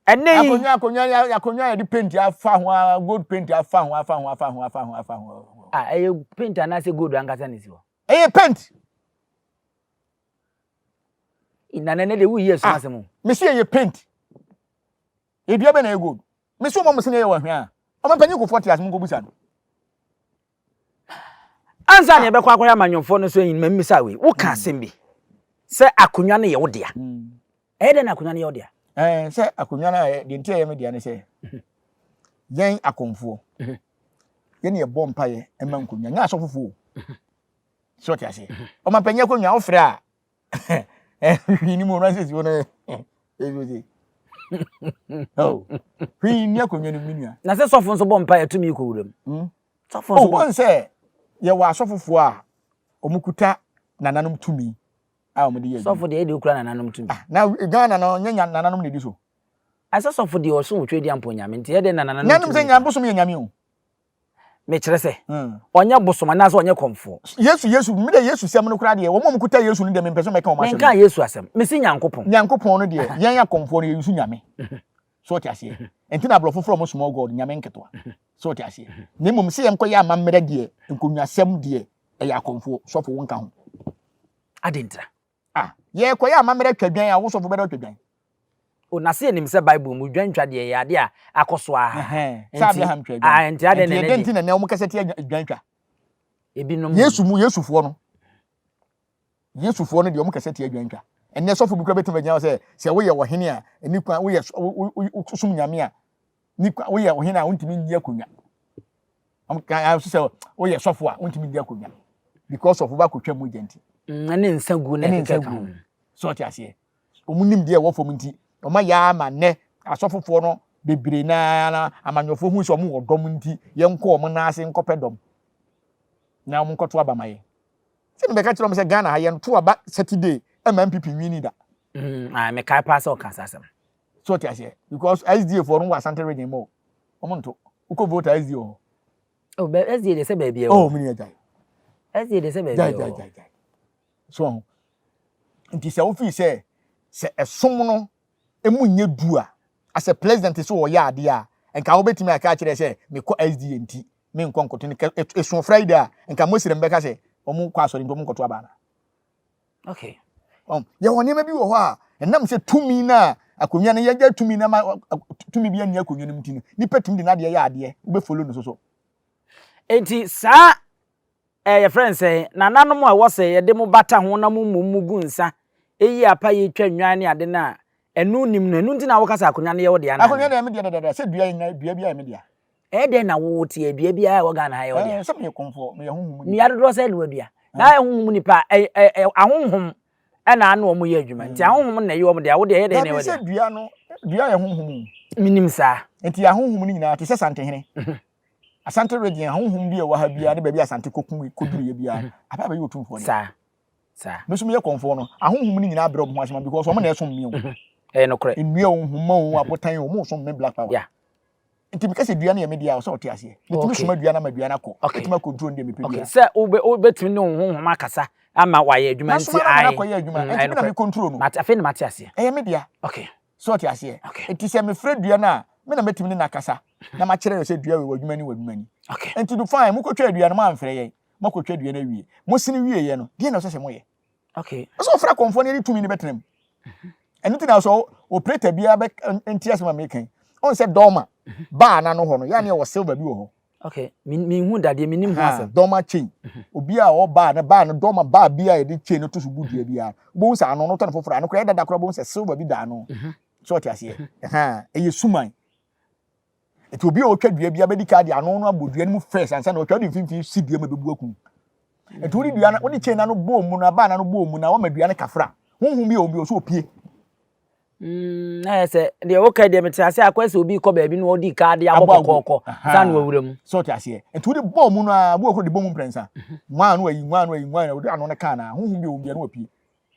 ɛnɛ yi. Akonnwa akonnwa akonnwa yɛde paint afa ho a gold paint afa ho afa ho afa ho afa ho afa ho. Ah, ɛyɛ paint anaasɛ gold ankasa na esi hɔ. Ɛyɛ paint. Na nɛ ne de woyi ɛso asɛm o. Mesi ɛyɛ paint. Edua bɛ na ɛyɛ gold. Mesi wɔn mo sɛ ɛyɛ wɔ hwɛ a. Ɔmo mpanyin kofoɔ te ase mo nkɔ busa no. Ansa na yɛbɛkɔ akɔyɛ amanyɔfoɔ no so ayi no, ma mmisa wei. Woka asɛm bi sɛ akonnwa no yɛ wo dea. Ɛyɛ dɛn na akonnwa no yɛ wo dea? Ɛɛ sɛ akonnwa no a deɛ nti a ɛyɛ me dea ne sɛ yɛn akɔmfoɔ yɛn na yɛbɔ mpaeɛ ma nkonnwa nyɛ asɔfofoɔ o. Sɛ ɔte aseɛ. Ɔmampanyin akonnwa wofrɛ a hwee ni mu ɔno asɛ si hɔ no ɛsɛ hwee ni akonnwa no mu nua. Na sɛ sɔfo nso bɔ mpaeɛ tumi kɔ wura mu. Hmm? Sɔfo nso oh, bɔ. Wɔn sɛ yɛwɔ asɔfofoɔ a wɔkuta nananom tumi a wɔde yɛ adwuma. Sɔfo deɛ ɛde okura nananom tumi. Ah, na Ghana no nyɛ nananom na edi so. Asɛ sɔfo deɛ ɔsom otwa di ampo nyame nti ɛde na nananom tumi. Nanom sɛ nyame bosom yɛ nyame o. Mekyerɛ sɛ, ɔnyɛ bosom anaasɛ ɔnyɛ kɔmfoɔ. Yesu, Yesu, me deɛ Yesu sɛm no koraa deɛ, wɔn a wɔkuta Yesu no deɛ mempɛ sɛ mɛka wɔn asɛm. Menkaa Yesu asɛm, mese Nyankopɔn. Nyankopɔn no deɛ, yɛn akɔmfoɔ no yɛyusu Nyame. So ɔte aseɛ? Nti na aborɔfo frɛ wɔn small god, Nyame nketewa. So ɔte aseɛ? Na mmom sɛ yɛnkɔyɛ amammerɛ deɛ, nkonnwasɛm deɛ, ɛyɛ akɔmfoɔ, sɔfo wo nka ho. Adɛn ntira? Ah, yɛrekɔyɛ amammerɛ twa dwan a, wo sɔfo bɛdɛ ɔtwa dwan. O, na sɛ yɛnim sɛ Bible mu dwan twa deɛ ɛyɛ adeɛ a akɔ so ara. Sɛ Abraham twa dwan. Ah, nti adɛn na ɛnɛ deɛ? Nti na ɛnɛ wɔn kasa tia dwan twa. Ebinom. Yesu mu, Yesufoɔ no. Yesufoɔ no deɛ wɔn kasa tia dwan twa. Ɛnɛ sɔfo bi kura bɛtumi agyina hɔ sɛ, sɛ woyɛ ɔhene a, ɛni kwan, woyɛ, wosom nyame a, ni kwan, woyɛ ɔhene a, wontumi nni akonnwa. Wɔn ka sɛ woyɛ sɔfo a, wontumi nni akonnwa. Because of wobɛakɔtwa mogya nti. Ɛne nsa guo na ɛkeka ka ho. So ɔte aseɛ. Wɔn nimdeɛ a ɛwɔ fam nti, wɔayɛ ara ma nnɛ asɔfofoɔ no bebree no ara na amanyɔfoɔ hu sɛ wɔn wɔ dɔm nti, yɛnkɔ wɔn nan ase nkɔpɛ dɔm na wɔn nkɔto aba ma yɛn. Sɛ mebɛka kyerɛ wɔn sɛ Ghana ha yɛnto aba Saturday ɛma NPP nwini da. Mm, ah, mekae paa sɛ ɔka saa asɛm. So ɔte aseɛ because SDA foɔ no wɔ Asante region mu wɔn nto. Wokɔ vote a SDA wɔ hɔ. Oh, bɛ SDA deɛ sɛ baabi ɛwɔ. Oh, mene agyae. SDA deɛ sɛ baabi ɛwɔ. Gyae, gyae, gyae, gyae. So ho. Nti sɛ wofii sɛ sɛ ɛsom no emu nyɛ du a, as a president sɛ wɔyɛ adeɛ a, nka wobɛtumi aka akyerɛ sɛ mekɔ SDA nti menkɔ nkɔto no. Ɛso Friday a, nka Muslim bɛka sɛ wɔn kɔ asɔre nti wɔn nkɔto aba ana. Okay. Um, yɛwɔ nneɛma bi wɔ hɔ a ɛnam sɛ tumi no a akonnwa no yɛgya tumi no ma tumi bi anni akonnwa no mu nti no nipa tumi de n'adeɛ yɛ adeɛ wobɛfolo no so so. Enti saa. Ɛɛ yɛfrɛ no sɛn, nananom a ɛwɔ sɛ yɛde mo bata ho na mo mmom mo gu nsa, eyi apa yi twa nnwan ne ade no a, ɛno nnim no, ɛno nti na woka sɛ akonnwa no yɛ wo dea anaa? Akonnwa no yɛ me dea dadaada, sɛ dua nyinaa, dua biara yɛ me dea. Ɛyɛ dɛn na wo te a dua biara a ɛwɔ Ghana ha yɛ wo dea? Ɛɛ, sɛ meyɛ kɔmfoɔ, meyɛ honhom mu nipa. Nnua dodoɔ sɛn na woadua? Na ayɛ honhom mu nipa a, ɛ, ɛ, ɛ, ahonhom ɛna ano wɔn yɛ adwuma, nti ahonhom na ɛyɛ wɔn dea, wo deɛ ɛyɛ dɛn na ɛyɛ wo dea? Dabi, sɛ dua no, dua yɛ honhom o. Menim saa. Nti ahonhom no nyinaa te sɛ Santehene. Asante region ahonhom bi a ɛwɔ ha biara ne baabi a Asante kɔkum kɔduruiɛ biara mhm. aba abɛyɛ otumfoɔ deɛ. Saa. Saa. Me nso meyɛ kɔmfoɔ no ahonhom no nyinaa brɛ wɔn ho ase ma because wɔn na ɛsom me o. Mhm. Ɛyɛ nokorɛ. Nnua o nhoma o mhm. abotan o wɔn som me black power. Yeah. Nti meka sɛ dua no yɛ me deɛ a ɔsɛ ɔte aseɛ. Metumi soma dua no ama dua no akɔ. Metumi akɔntro no deɛ mepɛ biara. Sɛ wobɛtumi ne wo honhom akasa ama wayɛ adwuma nti ae. Masoma no ama no akɔyɛ adwuma. Nti me na me control no. Afei na mate aseɛ. Ɛyɛ me dea. Okay. So ɔte aseɛ? Okay. Nti sɛ mefrɛ dua no a, me na mɛtumi ne no akasa na makyerɛ no sɛ dua wei w'adwuma ni w'adwuma ni. Okay. Nti do fine, mokɔtwa dua no moamfrɛ yɛn, moakɔtwa dua no awie. Mosene wieeɛ no, deɛ na ɛsɛ sɛ moyɛ? Okay. Ɛsɛ ɔfrɛ akɔmfoɔ no yɛde tumi no bɛtena mu. Ɛno nti na sɛ operator biara bɛ nti asɛm a meka yi, ɔn sɛ dɔɔma baa n'ano hɔ no, yɛ a ne yɛwɔ silver bi wɔ hɔ. Okay, minhu dadeɛ, menim ho asɛm. Dɔma chain. Mhm. Obi a ɔwɔ baa no baa no dɔma baa bi a yɛde chain no to so gu dua biara. Wobɛhu sɛ ano no tɔ no foforɔ ano koraa ɛdada koraa wobɛhu sɛ silver bi da ano. Mhm. So ɔte aseɛ. Mhm. Ɛyɛ suman. Nti obi a ɔtwa dua biara bɛdi ka de ano no abɔ dua no mu first ansa na ɔtwa de mfimfini si dua mu ɛbɛbu akum. Nti wode dua no wode chain no ano bɔɔ mu no abaa no ano bɔɔ mu na wama dua no kafra. Honhom bi a obi ɔso opie. Mm, na yɛ sɛ deɛ woka deɛ mete ase akɔyɛ sɛ obi kɔ baabi na ɔdi kaa de abɔ kɔkɔɔkɔ sa na wawura mu. Sɛ ɔte aseɛ nti wode bɔɔ mu no a bu okoro de bɔ mu mprɛnsa mhm. nwaa no ayi nwaa no ayi nwaa no wode ano no kaa na honhom bi wɔ mu bia no wapue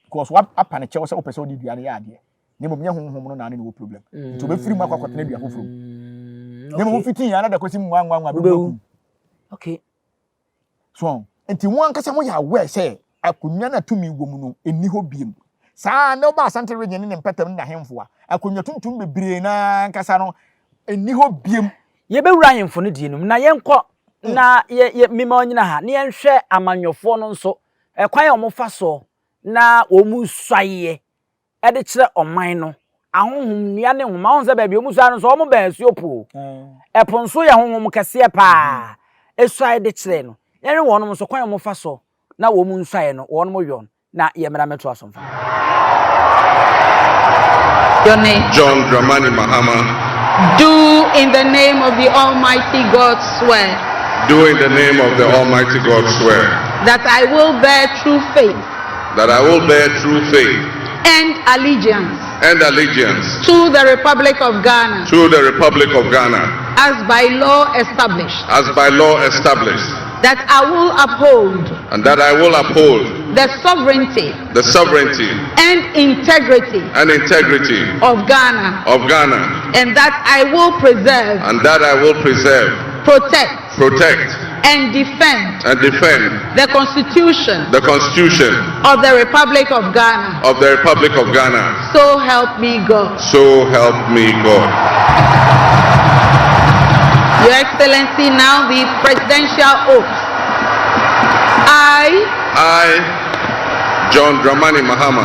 because wapa ne kyɛw sɛ wopɛ sɛ wode dua no yɛ adeɛ na mmom nyɛ honhom no na ne ne wɔ problem nti wobɛfiri mu akɔ akɔtena dua foforɔ mu mm, na mmom wofiti yɛn ana da kɔsi mu nwaa nwaa nwaa bɛwu okay So nti wɔn ankasa wɔyɛ aware sɛ akonnwa no a tumi wɔ mu no nni hɔ biem. Saa na ɔba Asante region ne ne mpɛtam ne n'ahemfo a, akonnwa tuntum bebree no ankasa no nni hɔ biem. Yɛbɛwura ahemfo no die no mu na yɛnkɔ mm. na yɛ yɛ mema ɔnyina ha na yɛnhwɛ amanyɔfoɔ no nso ɛkwan a wɔfa soɔ na wɔn suaeɛ de kyerɛ ɔman no ahonhom nnua ne nhoma. Wohu sɛ baabi a wɔsuae no nso, wɔbɛn asuo po. Ɛpo nso yɛ honhom kɛseɛ paa. Ɛsuae de kyerɛ no. Yɛnhwɛ wɔnom nso kwan a wɔfa so na wɔn nsuaeɛ no, wɔnom yɔn. Na yɛmmra mmɛtoa so mfa. Your name. John Dramani Mahama. Do in the name of the Almighty God swear. Do in the name of the Almighty God swear. That I will bear true faith. That I will bear true faith. And allegiance. And allegiance. To the Republic of Ghana. To the Republic of Ghana. As by law established. As by law established. That I will uphold. And that I will uphold. The sovereignty. The sovereignty. And integrity. And integrity. Of Ghana. Of Ghana. And that I will preserve. And that I will preserve. Protect. Protect. And defend. And defend. The Constitution. The Constitution. Of the Republic of Ghana. Of the Republic of Ghana. So help me God. So help me God. Your Excellency, now the presidential oath. I. I, John Dramani Mahama.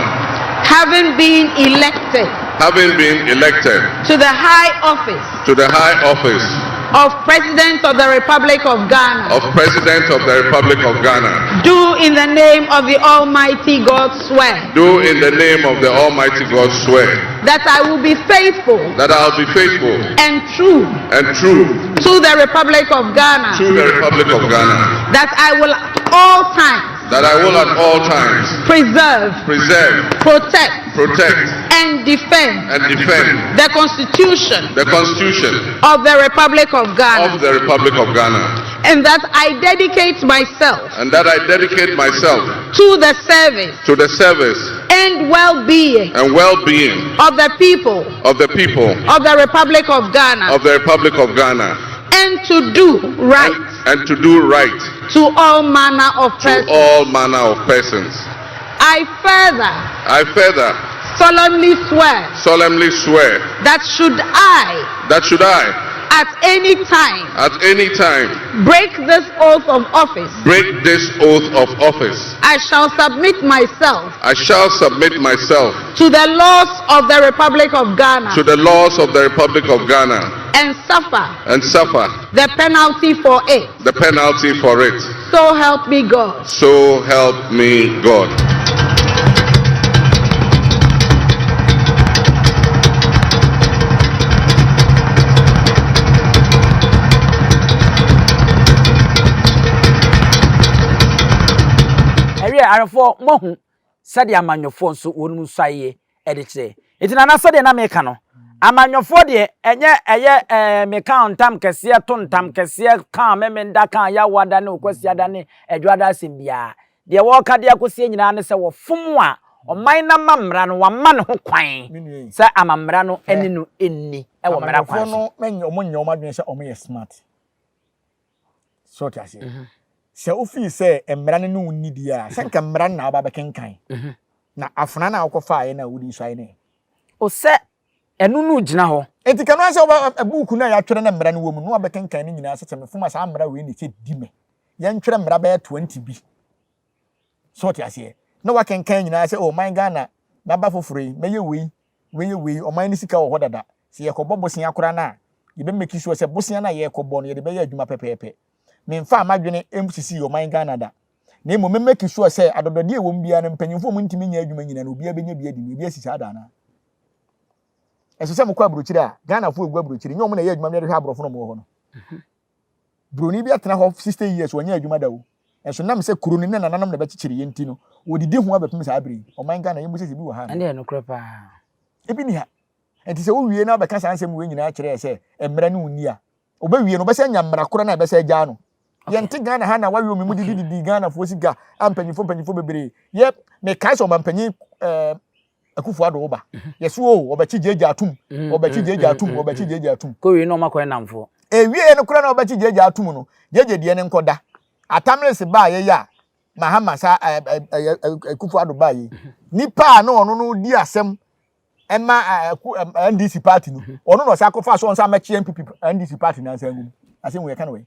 Having been elected. Having been elected. To the high office. To the high office. Of President of the Republic of Ghana. Of President of the Republic of Ghana. Do in the name of the Almighty God swear. Do in the name of the Almighty God swear. That I will be faithful. That I will be faithful. And true. And true. To the Republic of Ghana. To the Republic of Ghana. That I will all times. That I will at all times. Preserve. Preserve. Protect. Protect. And defend. And defend. The Constitution. The Constitution. Of the Republic of Ghana. Of the Republic of Ghana. And that I dedicate myself. And that I dedicate myself. To the service. To the service. And well-being. And well-being. Of the people. Of the people. Of the Republic of Ghana. Of the Republic of Ghana. And to do right. And, and to do right. To all manner of persons. To all manner of persons. I further. I further. Solemnly swear. Solemnly swear. That should I. That should I. At any time. At any time. Break this oath of office. Break this oath of office. I shall submit myself. I shall submit myself. To the laws of the Republic of Ghana. To the laws of the Republic of Ghana. And suffer. And suffer. The penalty for it. The penalty for it. So help me God. So help me God. Ɛwiɛ arefoɔ moahu sɛdeɛ amanyɔfoɔ nso wɔnom nsuaeɛ de kyerɛ. Nti nana sɛdeɛ na meka no, amanyɔfoɔ deɛ ɛnyɛ ɛyɛ ɛɛ meka ntam kɛseɛ to ntam kɛseɛ ka memenda ka yawada ne okwasiada ne adwoada asɛm biara. Deɛ wɔreka de akɔsie nyinaa ne sɛ wɔfom a ɔman no amammara no wɔama ne ho kwan sɛ amammara no ne no nni wɔ mmara kwan so. Amanyɔfoɔ no wɔn nyɛ wɔn adwene sɛ wɔn yɛ smart. So ɔte aseɛ. Mhm. Sɛ wofii sɛ mmara no ne wo nni di a, sɛ nka mmara no na woba bɛkenkan. Mhm. Na afena no a wokɔfaeɛ no a wode suae no ɛ? O sɛ ɛno no gyina hɔ. Enti ka no ara sɛ woba buuku no a yɛatwerɛ na mmara no wɔ mu no na wabɛkenkan ne nyinaa sɛ sɛ mefom a saa mmara wei na ɛsɛ di me. Yɛntwerɛ mmara bɛyɛ 20 bi. So ɔte aseɛ? Na wakenkan nyinaa sɛ oh ɔman Ghana maba foforɔ yi mɛyɛ wei wei yɛ wei ɔman no sika wɔ hɔ dada. Sɛ yɛkɔbɔ bosea koraa no a yɛbɛ make sure sɛ bosea no a yɛrekɔbɔ no yɛde bɛyɛ adwuma pɛpɛɛpɛ. Memfaa m'adwene nsisii ɔman Ghana da. Na mmom me make sure sɛ adɔdɔdeɛ a ɛwɔ mu biara no mpanyimfoɔ a wɔntumi nyɛ adwuma nyinaa no obiara bɛnya bi adi no ebi asi saa da anaa? Ɛsɛ sɛ mokɔ aburokyire a Ghanafoɔ ɛgu aburokyire nyɛ wɔn na ɛyɛ adwuma no yɛde hwɛ aborɔfo na wɔwɔ hɔ no. Buroni bi atena hɔ 60 years wɔnyɛ adwuma da o. Ɛnso nam sɛ kuro no ne nananom na ɛbɛkyekyere yɛ nti no wɔdidi ho abɛpem saa bere yi. Ɔman Ghana yɛmmu sɛ sɛ ebi wɔ ha anaa? Ɛnde ɛyɛ nokorɛ paa. Ebi ni ha. Enti sɛ wowie na wobɛka saa nsɛm wei nyinaa kyerɛ yɛ sɛ mmara ne wo nni a, Obewie no, ɔbɛsan anya mmara korɔ no a ɛbɛsan agyaa no. Yɛnte Ghana ha na wawe omi mu didi didi Ghanafoɔ sika a mpanyinfoɔ mpanyinfoɔ bebree. Yɛ mekae sɛ ɔmampanyin ɛɛ eh, Akufo Addo ba. Mhm. Yɛso o ɔbɛkye gyegye atum. Mhm. Ɔbɛkye gyegye atum. Mhm. Ɔbɛkye gyegye atum. Kowie na ɔmakɔyɛ namfoɔ. Ewie no koraa na ɔbɛkye gyegye atum no. Gyegye deɛ ne nkɔda. Atamilese baa yɛyɛ a Mahama sa ɛɛ ɛɛ Akufo Addo baa yi. Nipa a na ɔno no di asɛm ɛma ɛku NDC party no mhm. ɔno na ɔsan akɔfa so ɔnsa mɛkye NPP NDC party na nsa ngum asɛm wɔ yɛka no wɔ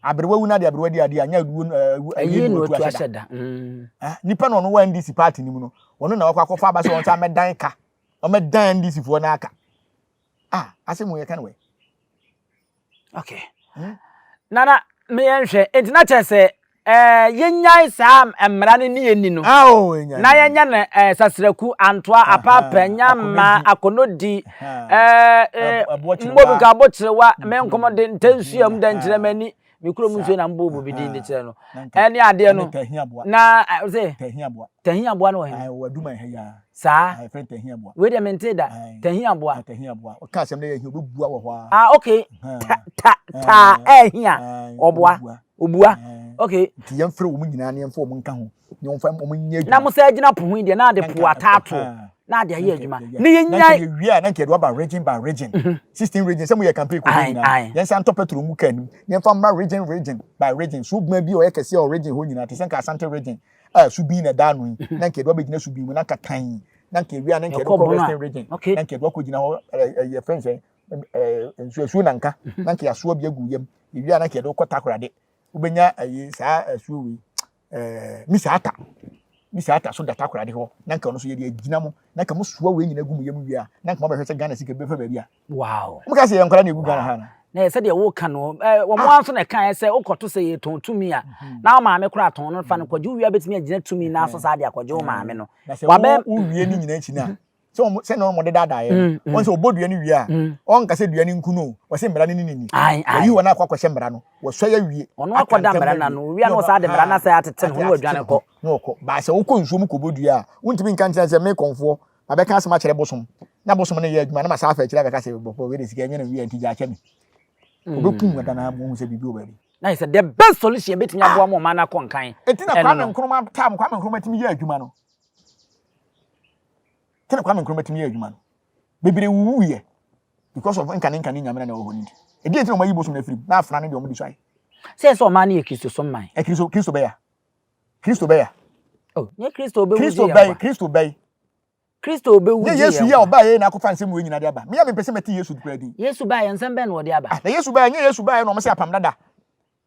aberewa wu na de aberewa di adeɛ anya wuo ɛyɛ na otu ahyɛ da mm. ah, nipa na ɔno wɔ NDC party no mu no ɔno na wakɔ akɔfa aba sɛ ɔnsa mɛdan ka ɔmɛdan NDC foɔ n'aka ah asɛm wɔ yɛka no wɔ okay hmm? nana meyɛ nhwɛ nti na kyerɛ sɛ ɛɛ yɛnyae saa mmara no ne yɛnni no ah, oh, na yɛnyɛ no ɛɛ sasraku antoa apaapa nyama akonodi ɛɛ ɛɛ mbobuka abokyerewa mhm. me nkɔmɔ de ntɛnsuam mm, dɛnkyerɛmani me kurom nsuo na mbɔ obi din de kyerɛ no ɛne adeɛ no na ɔsɛ tahi aboa no wɔ he saa wei deɛ mente da tahi aboa ah okay ta ta ta ɛhia ɔboa obua okay nti yɛmfrɛ wɔn nyinaa na yɛmfa wɔn nka ho na wɔmfa wɔn nyɛ adwuma na mo sɛ gyina po ho yi deɛ na ade po ataato na ade ayɛ adwuma ne yɛ nya yɛ wie a na nka yɛde waba region by region 16 region sɛ mo yɛ campaign kɔ nyinaa yɛn san tɔ petrol ngu kaa nim na yɛmfa mmra region region by region so buma bi a ɔyɛ kɛseɛ wɔ region hɔ nyinaa te sɛ nka Asante region a subin na ɛda ano yi na nka yɛde wabɛgyina subin mu na nka tan na nka ewie a na nka yɛde kɔ western region na nka yɛde wakɔgyina hɔ ɛyɛ fɛn sɛ nsuo asuo na nka na nka yɛasoa bi agu yam ewie a na nka yɛde kɔ takorade wobɛnya ɛyi saa asuo wei ɛɛ misa ata misa ata so da takoradi hɔ na nka ɔno nso yɛde agyina mo na nka mo soa wei nyina gu mo yam wie a na nka mo abɛhwɛ sɛ Ghana sika bɛfa baabi a wow mo ka sɛ yɛn nkwadaa na egu Ghana ha na na yɛ sɛdeɛ woka no wɔn ah. ara nso na ɛka yɛ sɛ wokɔto sɛ yɛtɔn tumi a mhm. na wo maame koraa tɔn no fa no kɔgye wo wia bɛtumi agyina tumi na so saa de akɔgye wo maame no na sɛ wowie ne nyinaa akyi no a sɛ wɔn sɛ na wɔn de daadaa yɛ no mm, mm. wɔn sɛ ɔbɔ dua no wie a mm. ɔnka sɛ dua no nku no wɔsɛ mmara no ne ne ni wɔyi wɔn akɔ akɔhyɛ mmara no wɔsɔ yɛ wie ɔno akɔda mmara no ano wia no ɔsa de mmara no asɛ atete ne ho na wadwane kɔ na ɔkɔ baasa wokɔ nsuo mu kɔbɔ dua a wontumi nka nkyerɛ sɛ me kɔnfoɔ mabɛka asɛm akyerɛ bosom na bosom no yɛ adwuma na masa afa akyire abɛka sɛ bɔkɔ wei de sika ɛnyɛ no wie nti gya akyɛ me ɔbɛkum adana mu hu sɛ biribi wɔ baabi na yɛ sɛ the best solution ebetumi aboa ma ɔman no akɔ nkan eti na Kwame Nkrumah tam Kwame Nkrumah tumi yɛ adwuma no Sɛdeɛ Kwame Nkrumah tumi yɛ adwuma no, bebree wuwuiɛ because of nkane nkane nyame na na ɛwɔ hɔ no nti. Ɛdeɛ nti na wɔayi bosom no afiri mu na afena no deɛ wɔde suae. Sɛ sɛ ɔman no yɛ Kristosom man. Ɛ Kristo Kristo bɛya. Kristo bɛya. Oh, nyɛ Kristo obewu Kristo bɛyi Kristo bɛyi. Kristo obewu Nyɛ Yesu yi a ɔbaa yɛ na akɔfa nsɛm wei nyinaa de aba. Me a mempɛ sɛ mɛte Yesu koraa din. Yesu baa yɛ nsɛm bɛn na ɔde aba? Ah, na Yesu baa nyɛ Yesu baa yɛ na wɔn sɛ apam dada.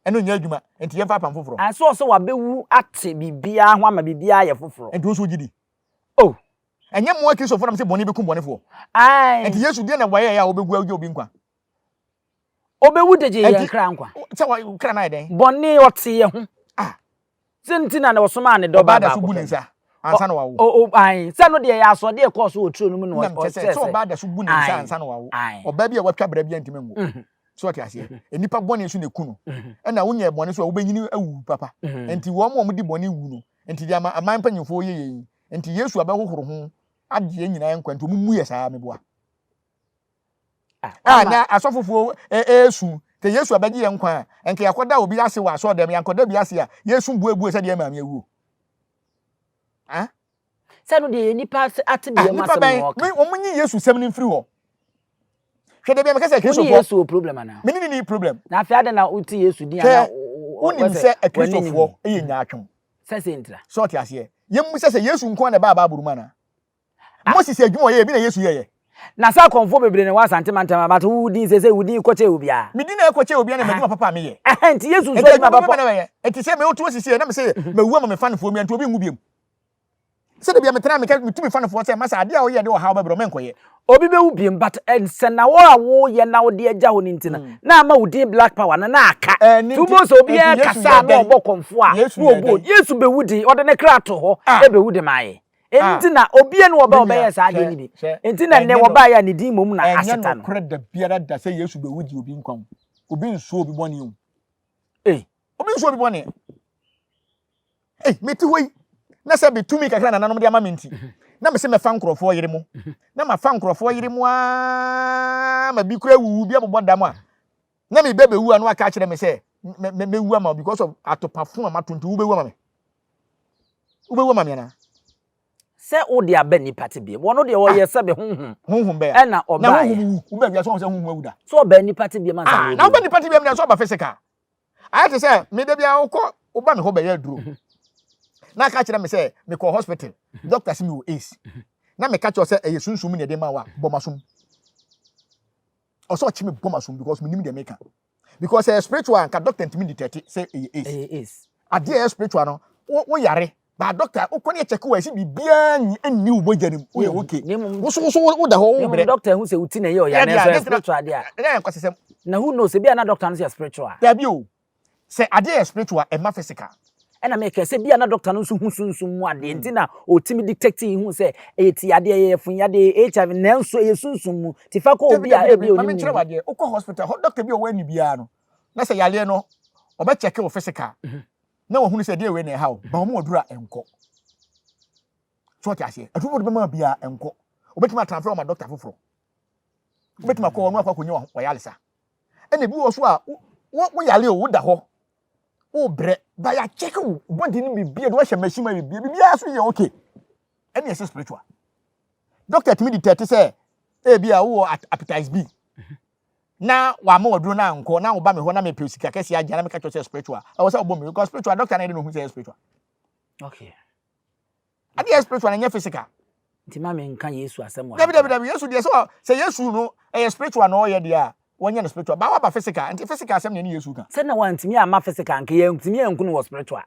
Ɛno nyɛ adwuma, nti yɛmfa apam foforɔ. Ah, sɛ ɔsɛ wabewu ate biribiara ho ama biribiara ayɛ foforɔ. Nti wo nso wogye di? Oh. Ɛnyɛ mo Akristofoɔ na mo sɛ bɔne bɛkum bɔnefoɔ. Ɛnti Yesu deɛ na wayɛ a ɔbɛgu agye obi nkwa. Ɔbɛwu de gye yɛn kra nkwa. Sɛ wa kra no ayɛ dɛn? Bɔne ɔte yɛ ho. Ah. Sɛ nti na ɔsomaa ne dɔ ba baako pɛ. nsa ansa na wawo. O o ayi sɛ no deɛ yɛ asoɔdeɛ ɛkɔɔ so wɔ turo no mu na ɔkyerɛ sɛ. Sɛ ɔbaa da so bu ne nsa ansa na wawo. Ɔbaa bi a watwa bra bi a ntumi nwo. Mhm. So ɔte aseɛ. Mhm. Nnipa bɔne nso na eku no. Mhm. Ɛna wonyɛ bɔne so a wobɛnyini awu papa. Nti wɔn a wɔde bɔne wu no nti deɛ ama aman mpanyinfoɔ yɛ yɛn yi nti Yesu abɛhohoro ho agye yɛn nyinaa nkwa nti wɔn mu yɛ saa meboa. a na asɔfofoɔ ɛresu sɛ Yesu abɛgye yɛn nkwa a, nka yɛakɔda obi ase wɔ asɔre dɛm, yɛankɔda bi ase a, yɛresu buebue sɛ deɛ maame awuo. Ah? Sɛ no deɛ yɛ nipa ate bi yɛn asɛm na ɔka. Wɔn nyi Yesu sɛm no mfiri hɔ. Hwɛ deɛ bi a meka sɛ Kristofoɔ. Wone Yesu wɔ problem anaa? Mene ne ni problem. Na afei adɛn na wote Yesu din anaa? Wonim sɛ Akristofoɔ yɛ nyaatwom. Sɛ sɛ ntira. Sɛ ɔte aseɛ. Yɛmmu sɛ sɛ Yesu nko na ɛbaa Bible mu anaa? Moses adwuma ɔyɛɛ bi na Yesu yɛeɛ. Na sɛ akɔmfoɔ bebree na ɛwɔ Asante mantam a, but wo din seesei wo din kɔkyɛɛ obiara. Me din na ɛkɔkyɛɛ obiara na m'adwuma papa a meyɛ. Ɛhɛn, nti Yesu nso adwuma papa. na mɛyɛ. Nti sɛ mewoto asisi ɛ na mese mawu ama me fanefoɔ mi a, nti obi nwu biom. Sɛ da bia metena meka metu me fanefoɔ sɛ masa adeɛ a woyɛ de ɔhaw bɛbrɛ menkɔyɛ. Obi bɛwu biom but nsɛnawɔ a woyɛ na wode agya hɔ no nti no na ama wo din black power no na aka. Nti wobɛhu sɛ obiara kasa a na ɔbɔ kɔmfoɔ a na ɔbɔ Yesu bɛwu din ɔde ne kra to hɔ ɛbɛwu de maa yɛn. Ɛno nti na obia ni wɔba ɔbɛyɛ saa adeɛ no bi. Nti na nnɛ wɔbaeɛ a ne din mmom na aseta no. Ɛnyɛ nokorɛ da biara da sɛ Yesu bɛwu gye obi nkwa o. Obi nsoa obi bɔne o. Ei, obi nsoa obi bɔne. Ei, mete hɔ yi, na sɛ bi tumi kakra nananom de ama me nti, na mese mɛfa nkurɔfoɔ yere mo, na mafa nkurɔfoɔ yere mo aa ma bi kura awuwu bi abobɔ dam a, na mebɛ bɛwu a na waka akyerɛ me sɛ mɛwu ama wo because of atopafo a mato nti wobɛwu ama me. Wobɛwu ama me anaa? Sɛ wode aba nnipa tebea mu. Ɔno deɛ ɔyɛ ah. sɛbe honhom. Honhom bɛyɛ. Ɛna ɔbaeɛ. Na honhom wu. Wobɛ wiase wɔn sɛ honhom awu da. Sɛ ɔbaa nnipa tebea mu ansa na ah, na wobɛ nnipa tebea mu deɛ sɛ ɔba physical. Ayɛ te sɛ me da biara wokɔ woba me hɔ bɛyɛ aduro. Mhm. Na aka kyerɛ me sɛ mekɔ hospital. Mhm. Doctor sɛ mewɔ AIDS. Mhm. Na meka kyerɛ sɛ ɛyɛ sunsum na ɛde ma wo a bɔ m'asom. Ɔsɛ ɔkye me bɔ m'asom because menim deɛ meka. Because ɛyɛ spiritual nka doctor ntumi detect sɛ ɛyɛ AIDS. Ɛyɛ AIDS. Adeɛ ɛyɛ spiritual no wo wo yare ba doctor wokɔ ne ɛkyɛke wɔ ɛsi biribiara nni wo mogya no mu woyɛ okay. Woso woso woda hɔ wo brɛ. Doctor ehu sɛ wo ti na ɛyɛ ɔya na ɛsɛ ɛyɛ spiritual adeɛ a. Ɛyɛ nkwasasɛm. Na who knows ebi a na doctor no sɛ yɛ spiritual. Dabi o. Sɛ adeɛ yɛ spiritual ɛma physical. Ɛna meka sɛ bia na doctor no nso hu sunsum mu adeɛ nti na ɔtumi detect hu sɛ ɛyɛ ti adeɛ ɛyɛ yafunu yadeɛ ɛyɛ HIV nanso ɛyɛ sunsum mu ti fa kɔ obi a ebi onim ne. Maame nkyerɛ wadeɛ wokɔ hospital hɔ doctor bi a ɔwɔ ani biara no na sɛ yareɛ no ɔbɛ check wo physical mhm. na wahunu sɛ deɛ wei na ɛha wo ba wɔn aduru a ɛnkɔ so ɔte aseɛ aduru wɔde bɛma biara ɛnkɔ obetumi atransfer wɔn ma doctor foforɔ wobɛtumi akɔ hɔ no akɔ akɔnya wayaresa ɛna ebi wɔ so a wo yare o woda hɔ wobrɛ ba yɛakyɛke wo body no biribi a de wahyɛ machine ma biribi biribiara so yɛ okay ɛne ɛsɛ spiritual doctor tumi detect sɛ ebi a wowɔ appetites B na wama waduro no ankɔ na woba me hɔ na mepɛ sika kɛseɛ agya na meka kyerɛ sɛ spiritual ɛwɔ sɛ wobɔ me because spiritual doctor na ɛde no hu sɛ ɛyɛ spiritual okay Ade yɛ spiritual na ɛnyɛ physical. Nti ma me nka Yesu asɛm wɔ ha. Dabi dabi dabi Yesu deɛ sɛ sɛ Yesu no ɛyɛ spiritual na ɔyɛ deɛ a wɔnyɛ no spiritual ba waba physical nti physical asɛm na ɛne Yesu ka. Sɛ na wantumi amma physical nka yɛntumi anku no wɔ spiritual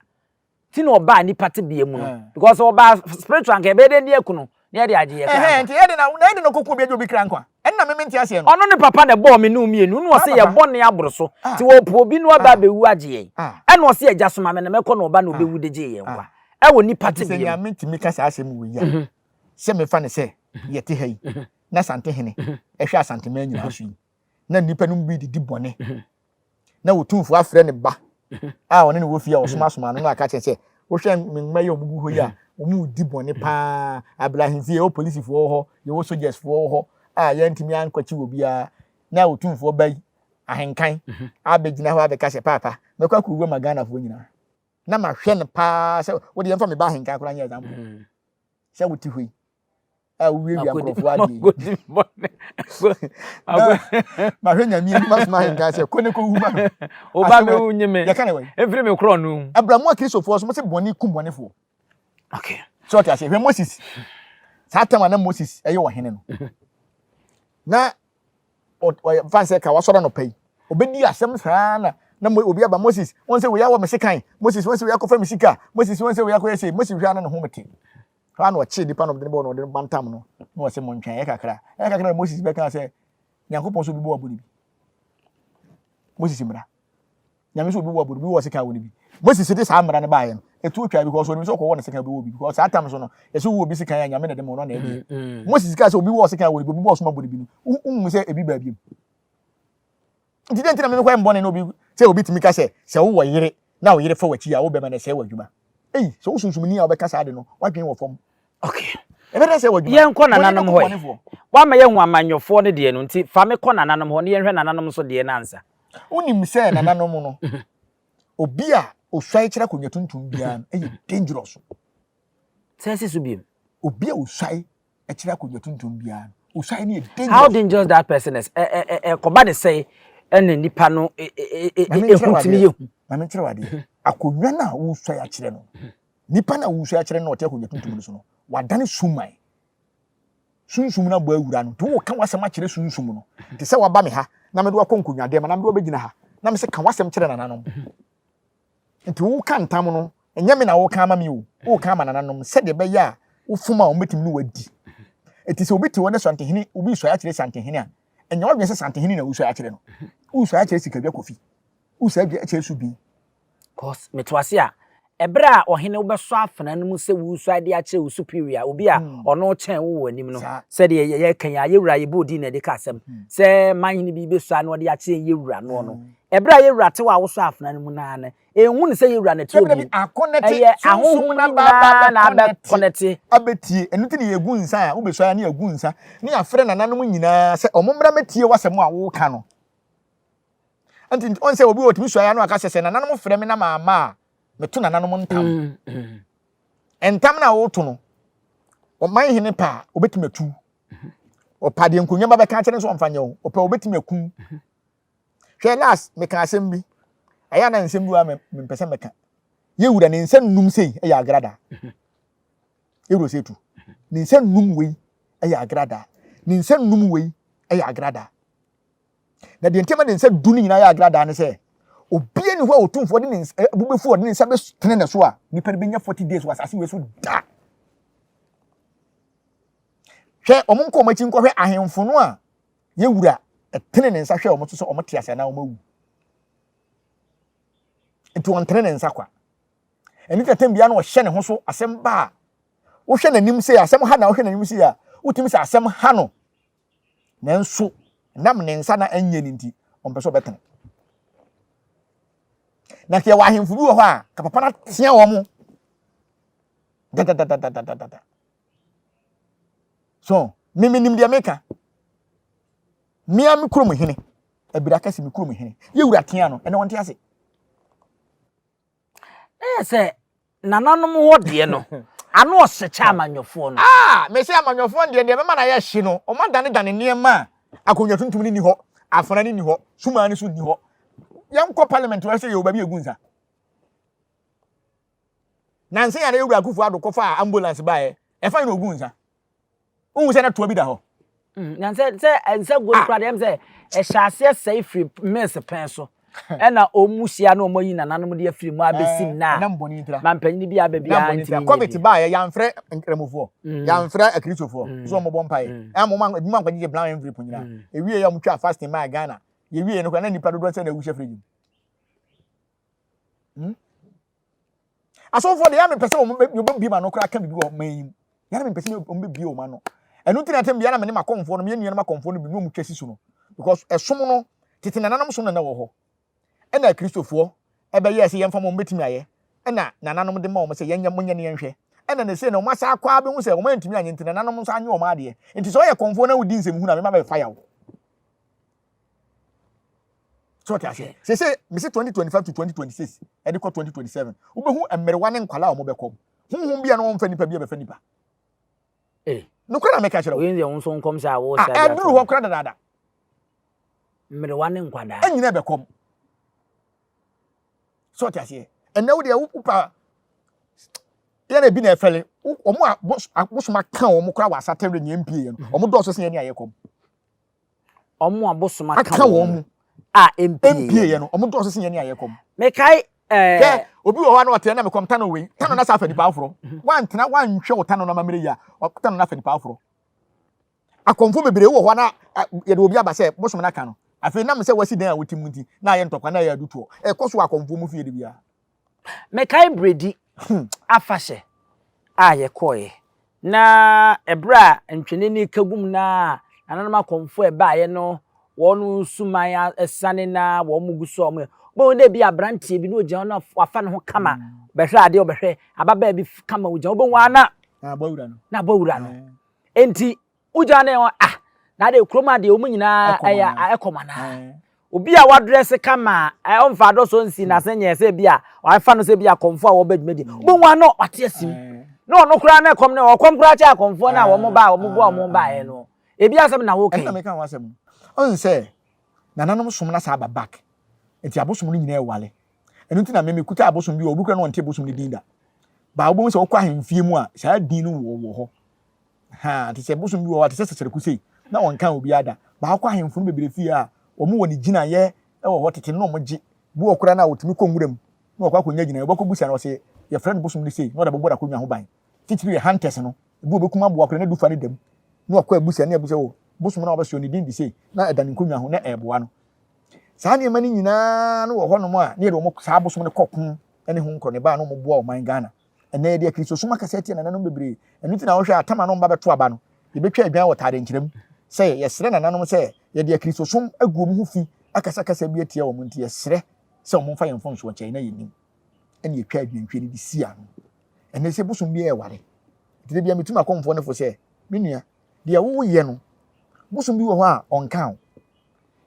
ti na ɔbaa nipa tebea mu no because ɔbaa spiritual nka yɛbɛyɛ dɛn de aku no na yɛde agye yɛ kra nkwa. Nti yɛde na na yɛde no kɔku obi agye obi kra nkwa ɛnna me mente aseɛ no. Ɔno ne papa na ɛbɔɔ me ne wo mmienu na ɔse yɛ bɔne aboro so nti wɔpɛ obi na waba abɛwu agye yɛn ɛna ɔse agya soma me na mɛkɔ na ɔba na ɔbɛwu de gyee yɛn nkwa ɛwɔ nipa tebea mu. Sɛ Nyame tumi ka saa asɛm wei a, mhm. sɛ mefa no sɛ mhm. yɛte ha yi mhm. na Asantehene ɛhwɛ Asanteman nyinaa so yi na nnipa no bi didi bɔne na Otumfoɔ afrɛ ne ba a ɔne ne wɔ fie a ɔsomasoma no na aka kyerɛ sɛ wohwɛ me mma yi a wɔgu hɔ yi a wɔn di bɔne paa abira ahemfie yɛwɔ polisifoɔ wɔ hɔ yɛwɔ sogyasfoɔ wɔ hɔ a yɛntumi ankɔkye wɔ biara na Otumfoɔ ba yi ahenkan abɛgyina hɔ abɛka sɛ paapa mɛkɔ akɔwu ama Ghanafoɔ nyinaa na mahwɛ no paa sɛ wode yɛmfa me ba ahenkan koraa nyɛ example mm. sɛ wote hɔ yi a wowiawia nkurɔfoɔ adeɛ yi mahwɛ nyame anim asoma ahenkan sɛ kɔ ne kɔwu ma no woba bɛwu nye me yɛka ne wɔ ɛmfiri me korɔ no abramu a kristofoɔ so mo sɛ bɔne kum bɔnefoɔ okay sɛ ɔte aseɛ hwɛ moses saa tam a na moses ɛyɛ ɔhene no mhm. na ɔyɛ fa sɛ ka wasɔre anɔpa yi obɛdi asɛm saa na na obi aba moses wɔn sɛ wei awɔ me sekan moses wɔn sɛ wei akɔfa me sika moses wɔn sɛ wei akɔyɛ sei moses hwɛ ana ne ho mete Hɔ ara na ɔkyee nipa na ɔde no bɔɔ na ɔde no bantam no, na ɔse montwɛn, ɛyɛ kakra. Ɛyɛ kakra na Moses bɛkaa sɛ, Nyankopɔn sɛ obi bɔ wabɔ no bi. Moses mmara. Nyame sɛ obi wɔ abɔ no bi, wɔ sekan wɔ no bi. Moses de saa mmara no baeɛ no, ɛtuo twae because ɔnim sɛ ɔkɔwɔ no sekan bɛwɔ bi because saa tam so no, yɛsɛ wowɔ obi sekan a Nyame na ɛde ma ɔno na ɛdeɛ. Moses kaa sɛ obi wɔ sekan wɔ no bi, obi bɔ ɔsom abɔ no bi no, wohu sɛ ebi baa biom. Nti dɛn nti na mekɔyɛ mbɔne na obi sɛ obi tumi ka sɛ sɛ wowɔ yere na wo yere fa w'akyi a wo bɛma no ɛsɛe w'adwuma. Ei, sɛ wo sunsumni a wobɛka saa ade no, w'adwene wɔ fam. Okay. Ɛbɛdɛn sɛ w'adwuma. Yɛnkɔ Bɔne nananom bɛku hɔ ɛ. bɔnefoɔ. Woama yɛahu amanyɔfoɔ no deɛ no nti fa me kɔ nananom hɔ na yɛnhwɛ nananom nso deɛ no ansa. Wonim sɛ nananom no, obi a osuae kyerɛ akonnwa tuntum biara no yɛ dangerous. Sɛ si so biom. Obi a osuae kyerɛ akonnwa tuntum biara no, osuae no yɛ dangerous. How dangerous that person is. Ɛ ɛ ɛ ɛkɔba ne sɛe ɛna nipa no ehu tumi yɛ hu. Maame nkyerɛ wadeɛ. Akonnwa no a wosuae akyerɛ no, nipa no a wosuae akyerɛ no na ɔte akonnwa tuntum no so no, wadane suman. Sunsum no abɔ awura no. Nti woka w'asɛm akyerɛ sunsum no. Te sɛ waba me ha na mede wakɔ nkonnwa dɛm na mede wabɛgyina ha na mese ka w'asɛm kyerɛ nananom. Nti woka ntam no, ɛnyɛ me na woka ama me o, woka ama nananom sɛdeɛ ɛbɛyɛ a wofom a wɔbɛtumi ne wadi. Ɛti sɛ obi te hɔ ne Santehene, obi resuae akyerɛ Santehene a, ɛnyɛ w'adwene sɛ Santehene na wosuae akyerɛ no. Wosuae akyerɛ Sikadwa Kofi. Wosuae akyerɛ Subin. Cause mete ase a, ɛberɛ a ɔhene wobɛsɔ afena no mu sɛ woresuae de akyerɛ wo superior, obi a ɔno kyɛn wo wɔ anim no, sɛdeɛ yɛka yi a, yɛwura yɛbɔɔ din na ɛde ka asɛm, sɛ manhene bi bɛsua na ɔde akyerɛ yɛwura noɔ no, Ɛberɛ a yɛn wura te hɔ a wosɔ afena no mu no ara no, ɛnhu no sɛ yɛn wura na ɛte hɔ bio. Ɛyɛ ahonhom no nyinaa na abɛkɔnɛte. Abɛtie. Ɛno nti na yɛgu nsa a, wobɛsua a na yɛagu nsa, na yɛafrɛ nananom nyinaa sɛ wɔn mmra mmɛtie w'asɛm a woreka no. Nti ɔn sɛ obi wɔ ɔtumi sua a na waka sɛ sɛ nananom frɛ me na mamma a, meto nananom ntam. Ntam no a woto no, ɔman hene pɛ a, ɔbɛtumi atu. Ɔpa deɛ nkonnwa ba bɛka akyerɛ no sɛ ɔmfa nyɛ wo, ɔpɛ ɔbɛtumi aku. Hwɛ last meka asɛm bi. Ɛyɛ na nsɛm bi wɔ a mempɛ sɛ mɛka. Yɛwura ne nsa num sei ɛyɛ agrada. Yɛwura sɛ tu. Ne nsa num wei ɛyɛ agrada. Ne nsa num wei ɛyɛ agrada. Na deɛ nti ma ne nsa du no nyinaa yɛ agrada ne sɛ obia ni hɔ a otumfoɔ de ne nsa bu bɛfu ɔde ne nsa bɛtene ne so a nipa no bɛnya 40 days wɔ asase wei so da. Hwɛ wɔn nkɔ wɔn akyi nkɔhwɛ ahemfo no a Yɛn Wura tene ne nsa hwɛ wɔn so sɛ wɔte ase anaa wɔawu. Nti ɔntene ne nsa kwa. Ɛno nti atɛm biara na ɔhyɛ ne ho so asɛm ba a, wohwɛ n'anim sɛ asɛm ha na wohwɛ n'anim sɛ a, wotumi sɛ asɛm ha no. Nanso nam ne nsa na ɛnyɛ ne nti, ɔmpɛ sɛ ɔbɛtene. Na sɛ yɛwɔ ahemfo bi wɔ hɔ a, ka papa no atea wɔn dadadadadadada. So me menim deɛ meka. Mea me kurom hene. Abira kɛse me kurom hene. Yɛ wura tea no, ɛnɛ wɔnte ase. Ɛyɛ sɛ nananom hɔ deɛ no, ano ɔhyɛ kyɛ amanyɔfoɔ no. Ah, mese amanyɔfoɔ deɛ deɛ bɛma no ayɛ hye no, wɔn adanedane nneɛma a akonnwa tuntum no nni hɔ, afena no nni hɔ, sumaa no nso nni hɔ. Yɛnkɔ parliament hɔ sɛ yɛwɔ baabi yɛgu nsa. Nansa yi a na Yewura Akufo Addo kɔfaa ambulance baeɛ, ɛfa he na oguu nsa? Wohu sɛ na toa bi da hɔ? Mm, na sɛ sɛ nsa guo no ah. koraa deɛ sɛ ɛhyɛ aseɛ sɛe firi mills pɛn so ɛna ɔmu hyia na ɔmu ayi nananom de afiri mu abɛsi eh, nna a mampanyini bi aba biara ntumi nyɛ covid baeɛ yɛamfrɛ nkramofoɔ mm. yɛamfrɛ akristofoɔ mm. so ɔmɔbɔ mpaeɛ mm. ɛma ɔma ebi mu ankɔgyegye brown envelope nyinaa ewie yɛ ɔmo twa fasting maa Ghana yɛwie no koraa na nipa dodoɔ sɛ na ewu hyɛ fridge mu Hmm? Asɔfoɔ deɛ yɛ mepɛ sɛ wɔn bɛbie ma no koraa ka biribi wɔ ɔman yi mu. Yɛ mepɛ sɛ wɔn bɛbie wɔn ano. Ɛno nti na ɛtɛm biara na me ne m'akɔmfoɔ no, me nuanom akɔmfoɔ no bi ne wɔn twa si so no. Because ɛsom no, tete nananom som na na ɛwɔ hɔ. Ɛna Kristofoɔ ɛbɛyɛɛ sɛ yɛmfa ma wɔn bɛtumi ayɛ. Ɛna nananom de ma wɔn sɛ yɛnyɛ monyɛ ne yɛnhwɛ. Ɛna ne sei na wɔn asa akɔ abɛhu sɛ wɔn antumi anyɛ nti nananom nso anyɛ wɔn adeɛ. Nti sɛ ɔyɛ kɔmfoɔ na wodi nsɛmhunu a mema bɛfa yaw. So ɔte aseɛ sese mese 2025 to 2026 ɛde kɔ 2027 wobɛhu mmerewa ne nkwalaa a wɔbɛkɔ honhom bi a na wɔmfa nipa bi a bɛfa nipa eh. nokorɛ na meka kyerɛ wo ɛduru hɔ kora dadaada mmerewa ne nkwadaa ɛnyina ɛbɛkɔm so ɔte aseɛ ɛnɛ wo deɛ wopa yɛn ebi na ɛfɛle wɔn a bosom aka wɔn kora wɔ asatɛwere nea mpie yɛ no wɔn dɔɔso sɛ yɛn ne ayɛ kɔm Wɔn a bosom aka wɔn mu a ɛmpie yɛ no, wɔn dɔɔso sen yɛn a yɛkɔ mu. Mekae Hwɛ, obi wɔ hɔ a na ɔte na mekɔm tano wei, tano na sa afa nipa aforɔ. Wantena wanhwɛ wo tano no amammerɛ yi a, tano no afa nipa aforɔ. Akɔmfo bebree wɔ hɔ na yɛde obi aba sɛ bosom no aka no. Afei nam sɛ wasi dan a wote mu nti, na ayɛ ntɔkwa na ayɛ adutoɔ. Ɛkɔ so wɔ akɔmfoɔ mu fie da biara. Mekae Bredi afahyɛ a yɛkɔeɛ, na ɛberɛ a ntwene no reka gu mu no a nananom akɔmfoɔ a ɛbaeɛ no wɔn suman asiane na wɔn gu so a wɔyɛ. Wobɛhu dɛ bi aberanteɛ bi na ɔgyina hɔ na wafa ne ho kama, bɛhwɛ adeɛ ɔbɛhwɛ, ababaa bi kama ɔgyina hɔ, wobɛhu ara na na abɔ wura no. Enti wogya ne wɔn ah na adeɛ kurom adeɛ wɔn nyinaa ɛyɛ ɛkɔm anaa obi a wadrɛse kama a ɔmfa adɔsɔ nsi n'ase nyɛ sɛ bi a wafa no sɛ bi akɔmfo a wɔbɛ dwumadi wobɛhu ano wate asim na ɔno koraa na ɛkɔm no ɔkɔm koraa kyɛ akɔmfoɔ no a wɔn ba a wɔn boa wɔn baeɛ no ebi asɛm na woka yi. Ɛna meka ho asɛm ɔn sɛ nananom som na saa aba back nti abosom no nyinaa ɛwale ɛno nti na me mekuta abosom bi wɔ obi kura na ɔnte bosom no din da baa wobɛhu sɛ wokɔ ahemfie mu a saa din no wɔ wɔ hɔ Ha, te sɛ bosom bi wɔ hɔ a, te sɛ sɛkyerɛku sei, na wɔnka obiara da. Baako ahemfo no bebree fie a, wɔn wɔ ne gyinaeɛ wɔ hɔ tete no na wɔgye. Bi wɔ koraa no a wɔtumi kɔ nwura mu na wɔkɔ akɔnya gyinaeɛ. Wobɛkɔbisa no, ɔse yɛfrɛ no bosom no sei, na ɔde abɛbɔ n'akonnwa ho ban. Titiriw yɛ hunters no, ebi wɔ bɛkum aboa koraa na dufa no da mu, na wakɔ abusa ne abusa o, bosom no a wɔbɛsoɛ no din de sei, na ɛda ne nkonnwa ho na ɛreboa no. Saa nneɛma no nyinaa no wɔ hɔnom a, na yɛde wɔn saa bosom no kɔ ko ne ho nkorɔ ne ba a na wɔboa ɔman Ghana. Ɛnnɛ yɛde Akristosom akasa atia nananom bebree. Ɛno nti na wohwɛ a tam a na wɔba bɛto aba no, yɛbɛtwa adwan wɔ taade nkyerɛ mu sɛ yɛsrɛ nananom sɛ yɛde Akristosom agu wɔn ho fi akasa kasa bi atia wɔn nti yɛsrɛ sɛ wɔn mfa yɛn mfomsoɔ nkyɛ yɛn na yɛnnim. Ɛna yɛtwa adwantwie no de si ano. Ɛnnɛ sɛ bosom biara ɛware. Nti da biara metu m'akɔmfoɔ no fo sɛ, me nua, deɛ woyɛ no, bosom bi wɔ hɔ a ɔnka wo.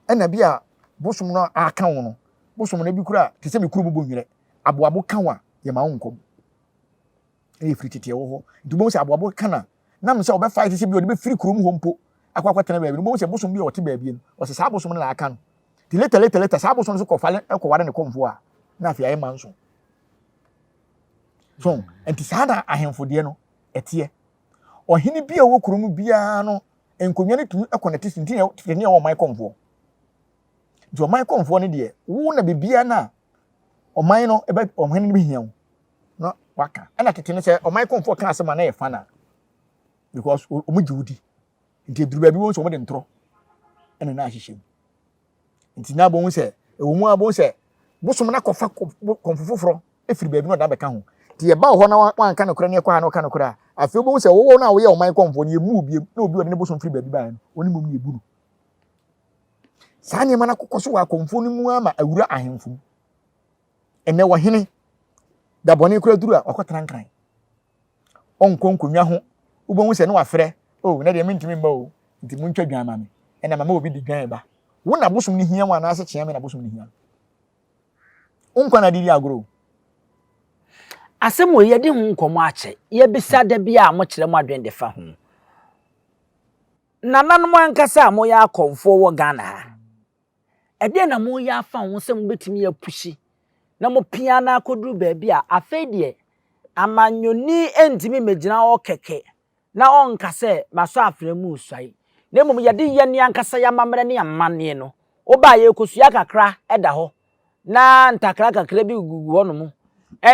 Ɛna bi a bosom no aka wo no, bosom no bi kura te sɛ me kuro mu bɔ Aboabo ka wo a, yɛma wo nkɔm. Ɛyɛ firi tete ɛwɔ hɔ. Nti wobɛhu sɛ aboabo ka na nam sɛ ɔbɛfa te sɛ bi ɔde bɛfiri kurom hɔ mpo akɔ akɔtena baabi no, wobɛhu sɛ bosom bi a ɔte baabi no, ɔsɛ saa bosom no na aka no. Nti later later later saa bosom no so kɔfale kɔware ne kɔmfoɔ a, na afei ayɛ manso. So, nti saa na ahemfo deɛ no ɛteɛ. Ɔhene bi a ɔwɔ kurom biara no, nkonnwa no tumi kɔ n'ati so nti na ɛwɔ ɔman kɔmfoɔ. Nti ɔman kɔmfoɔ no deɛ, wo na biribiara no a ɔman no ɛbɛ ɔhene no bɛhia wo na waka. Ɛna tete no sɛ ɔman kɔmfoɔ ka asɛm a na yɛ fa na because wɔn gye wo di. Nti eduru baabi wɔn sɛ wɔn de ntorɔ ɛna na ahyehyɛ mu. Nti na abɔn sɛ ɛwɔ mu abɔn sɛ bosom no akɔfa kɔmfo foforɔ efiri baabi na ɔda bɛka ho. Nti yɛba wɔ hɔ na wanka nokorɛ ne ɛkɔ ha na ɔka nokorɛ a afei wobɛhu sɛ wowɔ no a woyɛ ɔman kɔmfoɔ no yɛmmu biem na obi a ɔde ne bosom firi baabi baeɛ no ɔne mmom no yɛbu no. Saa nneɛma no akokɔ so wɔ akɔmfoɔ no mu ara ma awura ahemfo mu. Ɛnnɛ ɔhene da bɔne kora duru a ɔkɔtena nkran. Ɔnkɔ nkonnwa ho. Wobɛhu sɛ ne wafrɛ, o oh, na deɛ mentumi mma o, nti montwa dwan ma me. Ɛna mama obi de dwan ba. Wo na bosom no hia wo anaasɛ kyea me na bosom no hia no? Wo nkwa na de di agorɔ o. Asɛm wei yɛde ho nkɔmmɔ akyɛ. Yɛbisa da bi a mokyerɛ mo adwene de fa ho. Nananom ankasa a moyɛ akɔmfoɔ wɔ Ghana ha, ɛdeɛn na moreyɛ afa ho sɛ mobɛtumi apushi na mopia no akɔduru baabi a afei deɛ amanyɔni ntumi mmɛgyina hɔ kɛkɛ na ɔnka sɛ masɔ afena mu resuae, na mmom yɛde yɛn ankasa yɛn amammerɛ ne amanneɛ no, woba a yɛrekɔsua kakra da hɔ na ntakra kakra bi gugu hɔnom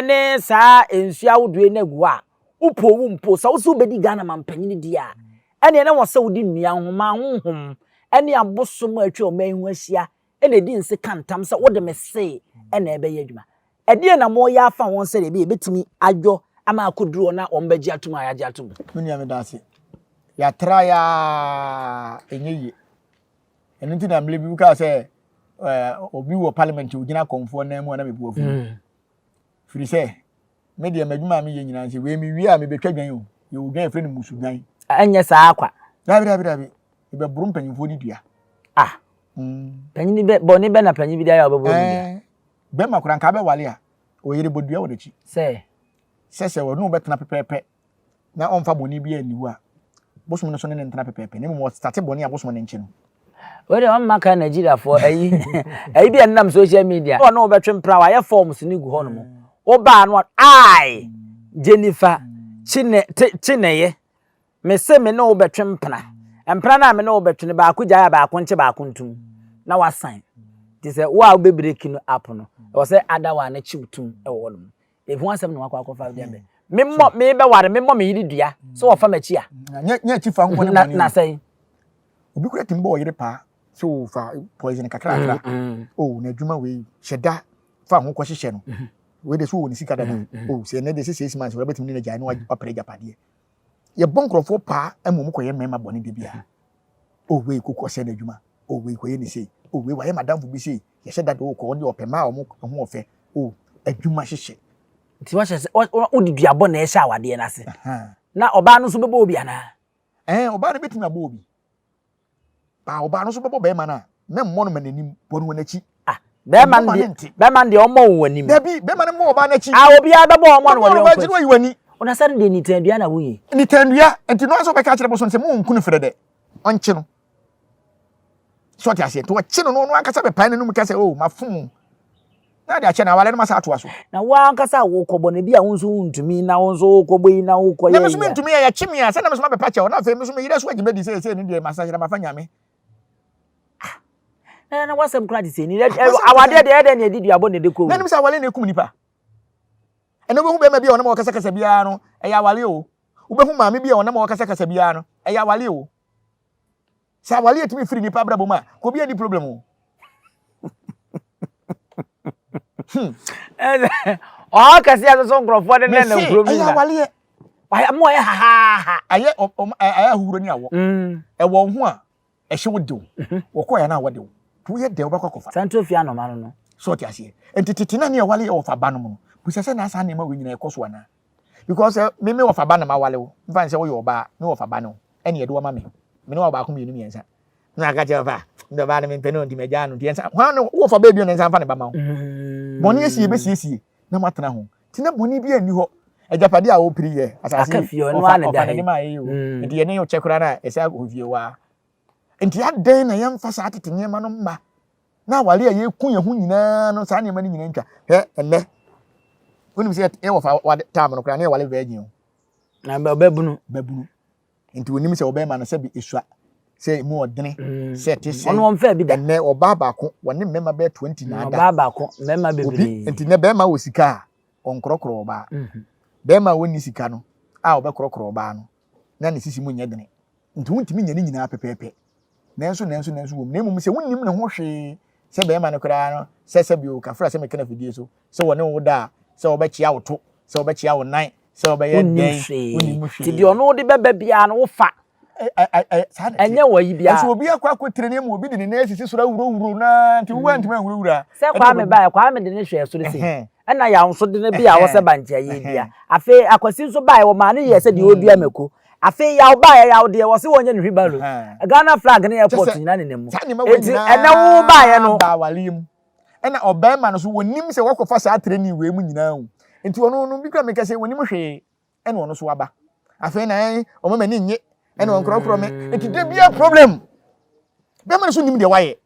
ne saa nsuo ahodoɔ yi na agu hɔ a, wopɛ owu mpo, sɛ wo sɛ wobɛdi Ghana mampanyini di a, ɛneɛ na wɔ sɛ wode nnua, nhoma, honhom ne abosom a atwa ɔman yi ho ahyia na ɛdi nse ka ntam sɛ wode me see na ɛbɛyɛ adwuma. Ɛdeɛn na moreyɛ afa ho sɛdeɛ ɛbɛyɛ yɛbɛtumi ayɔ ama akɔduru hɔ na wɔbɛgye atom a yɛagye atom? Me nua meda ase. Yɛatra yɛ a ɛnyɛ yie. Ɛno nti na mmerɛ bi wokaa sɛ obi wɔ parliament ogyina akɔmfoɔ nan mu a na mebu afu. Mm. Firi sɛ me deɛ m'adwuma a meyɛ nyinaa sɛ wei mewie a mebɛtwa dwan o. Yɛwɔ dwan yɛfrɛ no musu dwan. Ɛnyɛ saa kwa. Dabi dabi dabi. Mebɛboro mpanyimfoɔ ne dua. Ah. Mm. Panyini bɛ bɔne bɛ na panyin bi de ayɛ a ɔbɛboro ne dua. Eh, bɛrima koraa nka abɛwale a ɔyere bɔ dua wɔ n'akyi. Sɛ. Sɛ sɛ ɔne wo bɛtena pɛpɛɛpɛ na ɔmfa bɔne biara nni hɔ a, bosom no so ne no ntena pɛpɛɛpɛ, na mmom ɔstate bɔne a bosom no nkye no. Wei deɛ ɔmma ka Nigeriafoɔ ayi ayi bi a ɛnenam social media. Ɔne wo bɛtwe mpena wayɛ forms no gu hɔnom. Wobaa no I Jennifer Chine te Chineye mese me ne wo bɛtwe mpena. Mpena no a me ne wo bɛtwe no baako gyae a baako nkye baako ntom na wasan. Nti sɛ wo a wobɛ break no up no, ɛwɔ sɛ ada wa ne kyew tum ɛwɔ hɔ nom. Ehu asɛm na wakɔ akɔfa de abɛ. Memmɔ mebɛware memmɔ me yere dua sɛ wɔfa m'akyi a. Nyɛ nyɛ akyi fa nko ne bɔne. Na sɛn? Obi kura tumi bɔ ɔyere paa sɛ o fa poison kakrakra. O na adwuma wei hyɛ da fa ho kɔhyehyɛ no. Wei de so wɔ ne sika dada. O sɛ ɛnɛ de sɛ 6 months wɔbɛtumi ne no agyae na wapere agyapadeɛ. Yɛbɔ nkurɔfoɔ paa ma wɔn kɔyɛ mmarima bɔne da biara. Oh wei koko ɔsɛe n'adwuma. Oh wei kɔyɛ ne sei. Oh wei wayɛ madamfo bi sei. Yɛhyɛ da de wokɔ wɔn deɛ ɔpɛ mmaa a wɔn ho ɔfɛ. Oh adwuma hyehyɛ. Nti wahyɛ sɛ wode duabɔ na ɛhyɛ awadeɛ no ase. Na ɔbaa no nso bɛbɔ obi anaa? Ɛɛ ɔbaa no bɛtumi abɔ obi. Baa ɔbaa no nso bɛbɔ bɛrima no a, mɛmmɔ no ma n'anim, bɔ no wɔ n'akyi. Ah, bɛrima no deɛ, bɛrima no deɛ ɔmmɔ wɔ w'anim. Dabi, bɛrima no mmɔ ɔbaa n'akyi. Ah, obiara bɛbɔ ɔmmɔ no wɔ ne yɔnko akyi. Wayi w'ani. Ɔna sɛ no deɛ nitandua na woyi. Nitandua, nti no nso bɛka akyerɛ bosom sɛ mo nku no frɛ dɛ, ɔnkye no. So ɔte aseɛ, nti ɔkye no no ɔno ankasa bɛpae n'anum ka sɛ, oh, mafom na de akyɛ na awale no ma sa atoa so. Na wo ankasa a wokɔbɔ no, ebi a wo nso wontumi na wo nso wokɔbɔ yi na wokɔyɛ yi a. Na me nso mentumi a yɛkye me a sɛ na me nso mabɛpa kyɛw na afei me nso me yerɛ so agye madi sɛ sɛ ne deɛ masakyera mafa nyame. Ah, na na wasɛm koraa te sɛ ni awadeɛ deɛ ɛdɛ na ɛdi duabɔ na ɛde kɔ. Na nim sɛ awale na ɛkum nipa. Ɛna wobɛhu bɛrima bi a ɔnam a ɔkasakasa biara no ɛyɛ awale o. Wobɛhu maame bi a ɔnam a ɔkasakasa biara no ɛyɛ awale o. Sɛ awale etumi firi nipa abrabɔ mu a, kò obi ani problem o. Hmm. Ɔhaw kɛse a ɛsoso nkurɔfoɔ de nenam kurom nyinaa. Ɛyɛ awaleɛ. Wayɛ mo ayɛ hahaha. Ayɛ ayɛ ahuhuro ne awɔ. Mm. Ɛwɔ ho a ɛhyɛ wo dew. Mhm. Wɔkɔ yɛ na awɔ dew. To yɛ dɛ wobɛkɔ akɔfa. Santo fie anoma no no. So ɔte aseɛ. Nti tete na ne ɛwale yɛ wɔfa ba no mu no. Bisa sɛ na saa nneɛma wei nyinaa ɛkɔ so anaa. Because eh, me me wɔfa ba na mawale wo. Mfa ne sɛ woyɛ ɔbaa, me wɔfa ba no ɛne yɛde wama me. Me ne wo baako mmienu mmiɛnsa. Na aka kyerɛ fa, ndɛ ɔbaa no mempɛ no nti magyaa no nti yɛnsa. Hwan ne wo wɔfa ba ebien na nsa mfa ne ba ma wo. Mm. Bɔne asi yɛbɛsiesie na moatena ho. Nti na bɔne bi anni hɔ. Agyapadeɛ a wopiri yɛ asase yi ɔfa ɔfa ne de ma ayɛ o. Mm. Nti yɛne wo kyɛ koraa na ɛsɛ akɔ fie waa. Nti adɛn na yɛmfa saa tete nneɛma no mma na aware a yɛku yɛn ho nyinaa no saa nneɛma no nyinaa ntwa hwɛ ɛnnɛ wonim sɛ yɛwɔ fa wade taam no koraa na yɛwale virgin o na bɛbunu bɛbunu nti wonim sɛ wɔbɛma no sɛbi esua sɛ emu ɔdene mm. sɛ ɛte sɛ ɔno ɔmfɛ bi da ɛnnɛ ɔbaa baako wɔne mmarima bɛyɛ 20 na ada ɔbaa baako mmarima bebree obi nti nɛ bɛrima wɔ sika a ɔnkorɔkorɔ ɔbaa mhm. bɛrima a wɔnni sika no a ɔbɛkorɔkorɔ ɔbaa no na ne sisi mu nyɛ dene nti wontumi nyɛ ne nyinaa pɛpɛɛpɛ Nanso, nanso, nanso wom. Na mmom sɛ wonnim ne ho hwee sɛ bɛrima no koraa no, sɛ sɛ bio, kafra sɛ meka no afidie so, sɛ wɔne wo da a, sɛ wɔbɛkyea wo to, sɛ wɔbɛkyea wo nan, sɛ wɔbɛyɛ dɛn, wonnim hwee. Nti deɛ ɔno de bɛba biara no wofa. Ɛnyɛ wɔ yi biara. Ɛnso obi akɔ akɔ tire ne mu, obi de ne nan asisi soro awurawuro naa, nti wo antumi anwurawura. Sɛ Kwame baeɛ, Kwame de ne hwɛɛ soro sei. Ɛna Yaw nso de ne bea a wɔsɛ bankye ayɛ dua. Afei Akwasi nso baeɛ, wɔmaa no yɛɛ sɛ deɛ ɔredua mako. Afei Yaw baeɛ, Yaw deɛ wɔse wɔnyɛ no wheelbarrow. Ghana flag ne airport nyinaa nenam mu. Enti ɛnɛ wo baeɛ no. Ba awareɛ mu. Ɛna ɔbarima no nso wɔnim sɛ wɔkɔfa saa training wei mu nyinaa o. Nti ɔno no bi kura meka sɛ wɔnim hwee ɛna ɔno nso aba. Afei na ɛn ɔma m'ani nnye ɛna ɔnkorɔkorɔ me. Nti da biara problem. Bɛrima no nso nim deɛ wayɛ.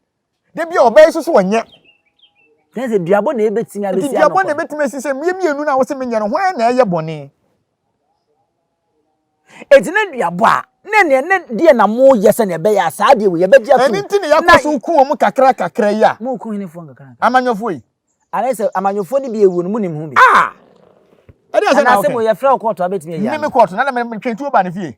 Da bi a ɔbaa yi nso so ɔnyɛ. Kyerɛ sɛ duabɔ na ebetumi abesi ano. Duabɔ na ebetumi asi sɛ mmea mmienu na wɔsɛ menyɛ no hwan na ɛyɛ bɔne. Eti ne duabɔ a ne nea ne deɛ na mo yɛ sɛ nea ɛbɛyɛ a saa deɛ wei yɛbɛgye atum. Ɛno nti na yɛakɔ so ku wɔn kakra kakra yi a. Mo ku henefoɔ nkakra nkakra. Amanyɔfoɔ yi. Anaa sɛ amanyɔfoɔ no bi ewuo no mo nim ho bi. Ah! Ɛde asɛ na ɔkɛ. Anaasɛ mo yɛfrɛ wo kɔɔto abɛtumi ayi ano. Me me kɔɔto na na me twɛn tuo ba ne fie.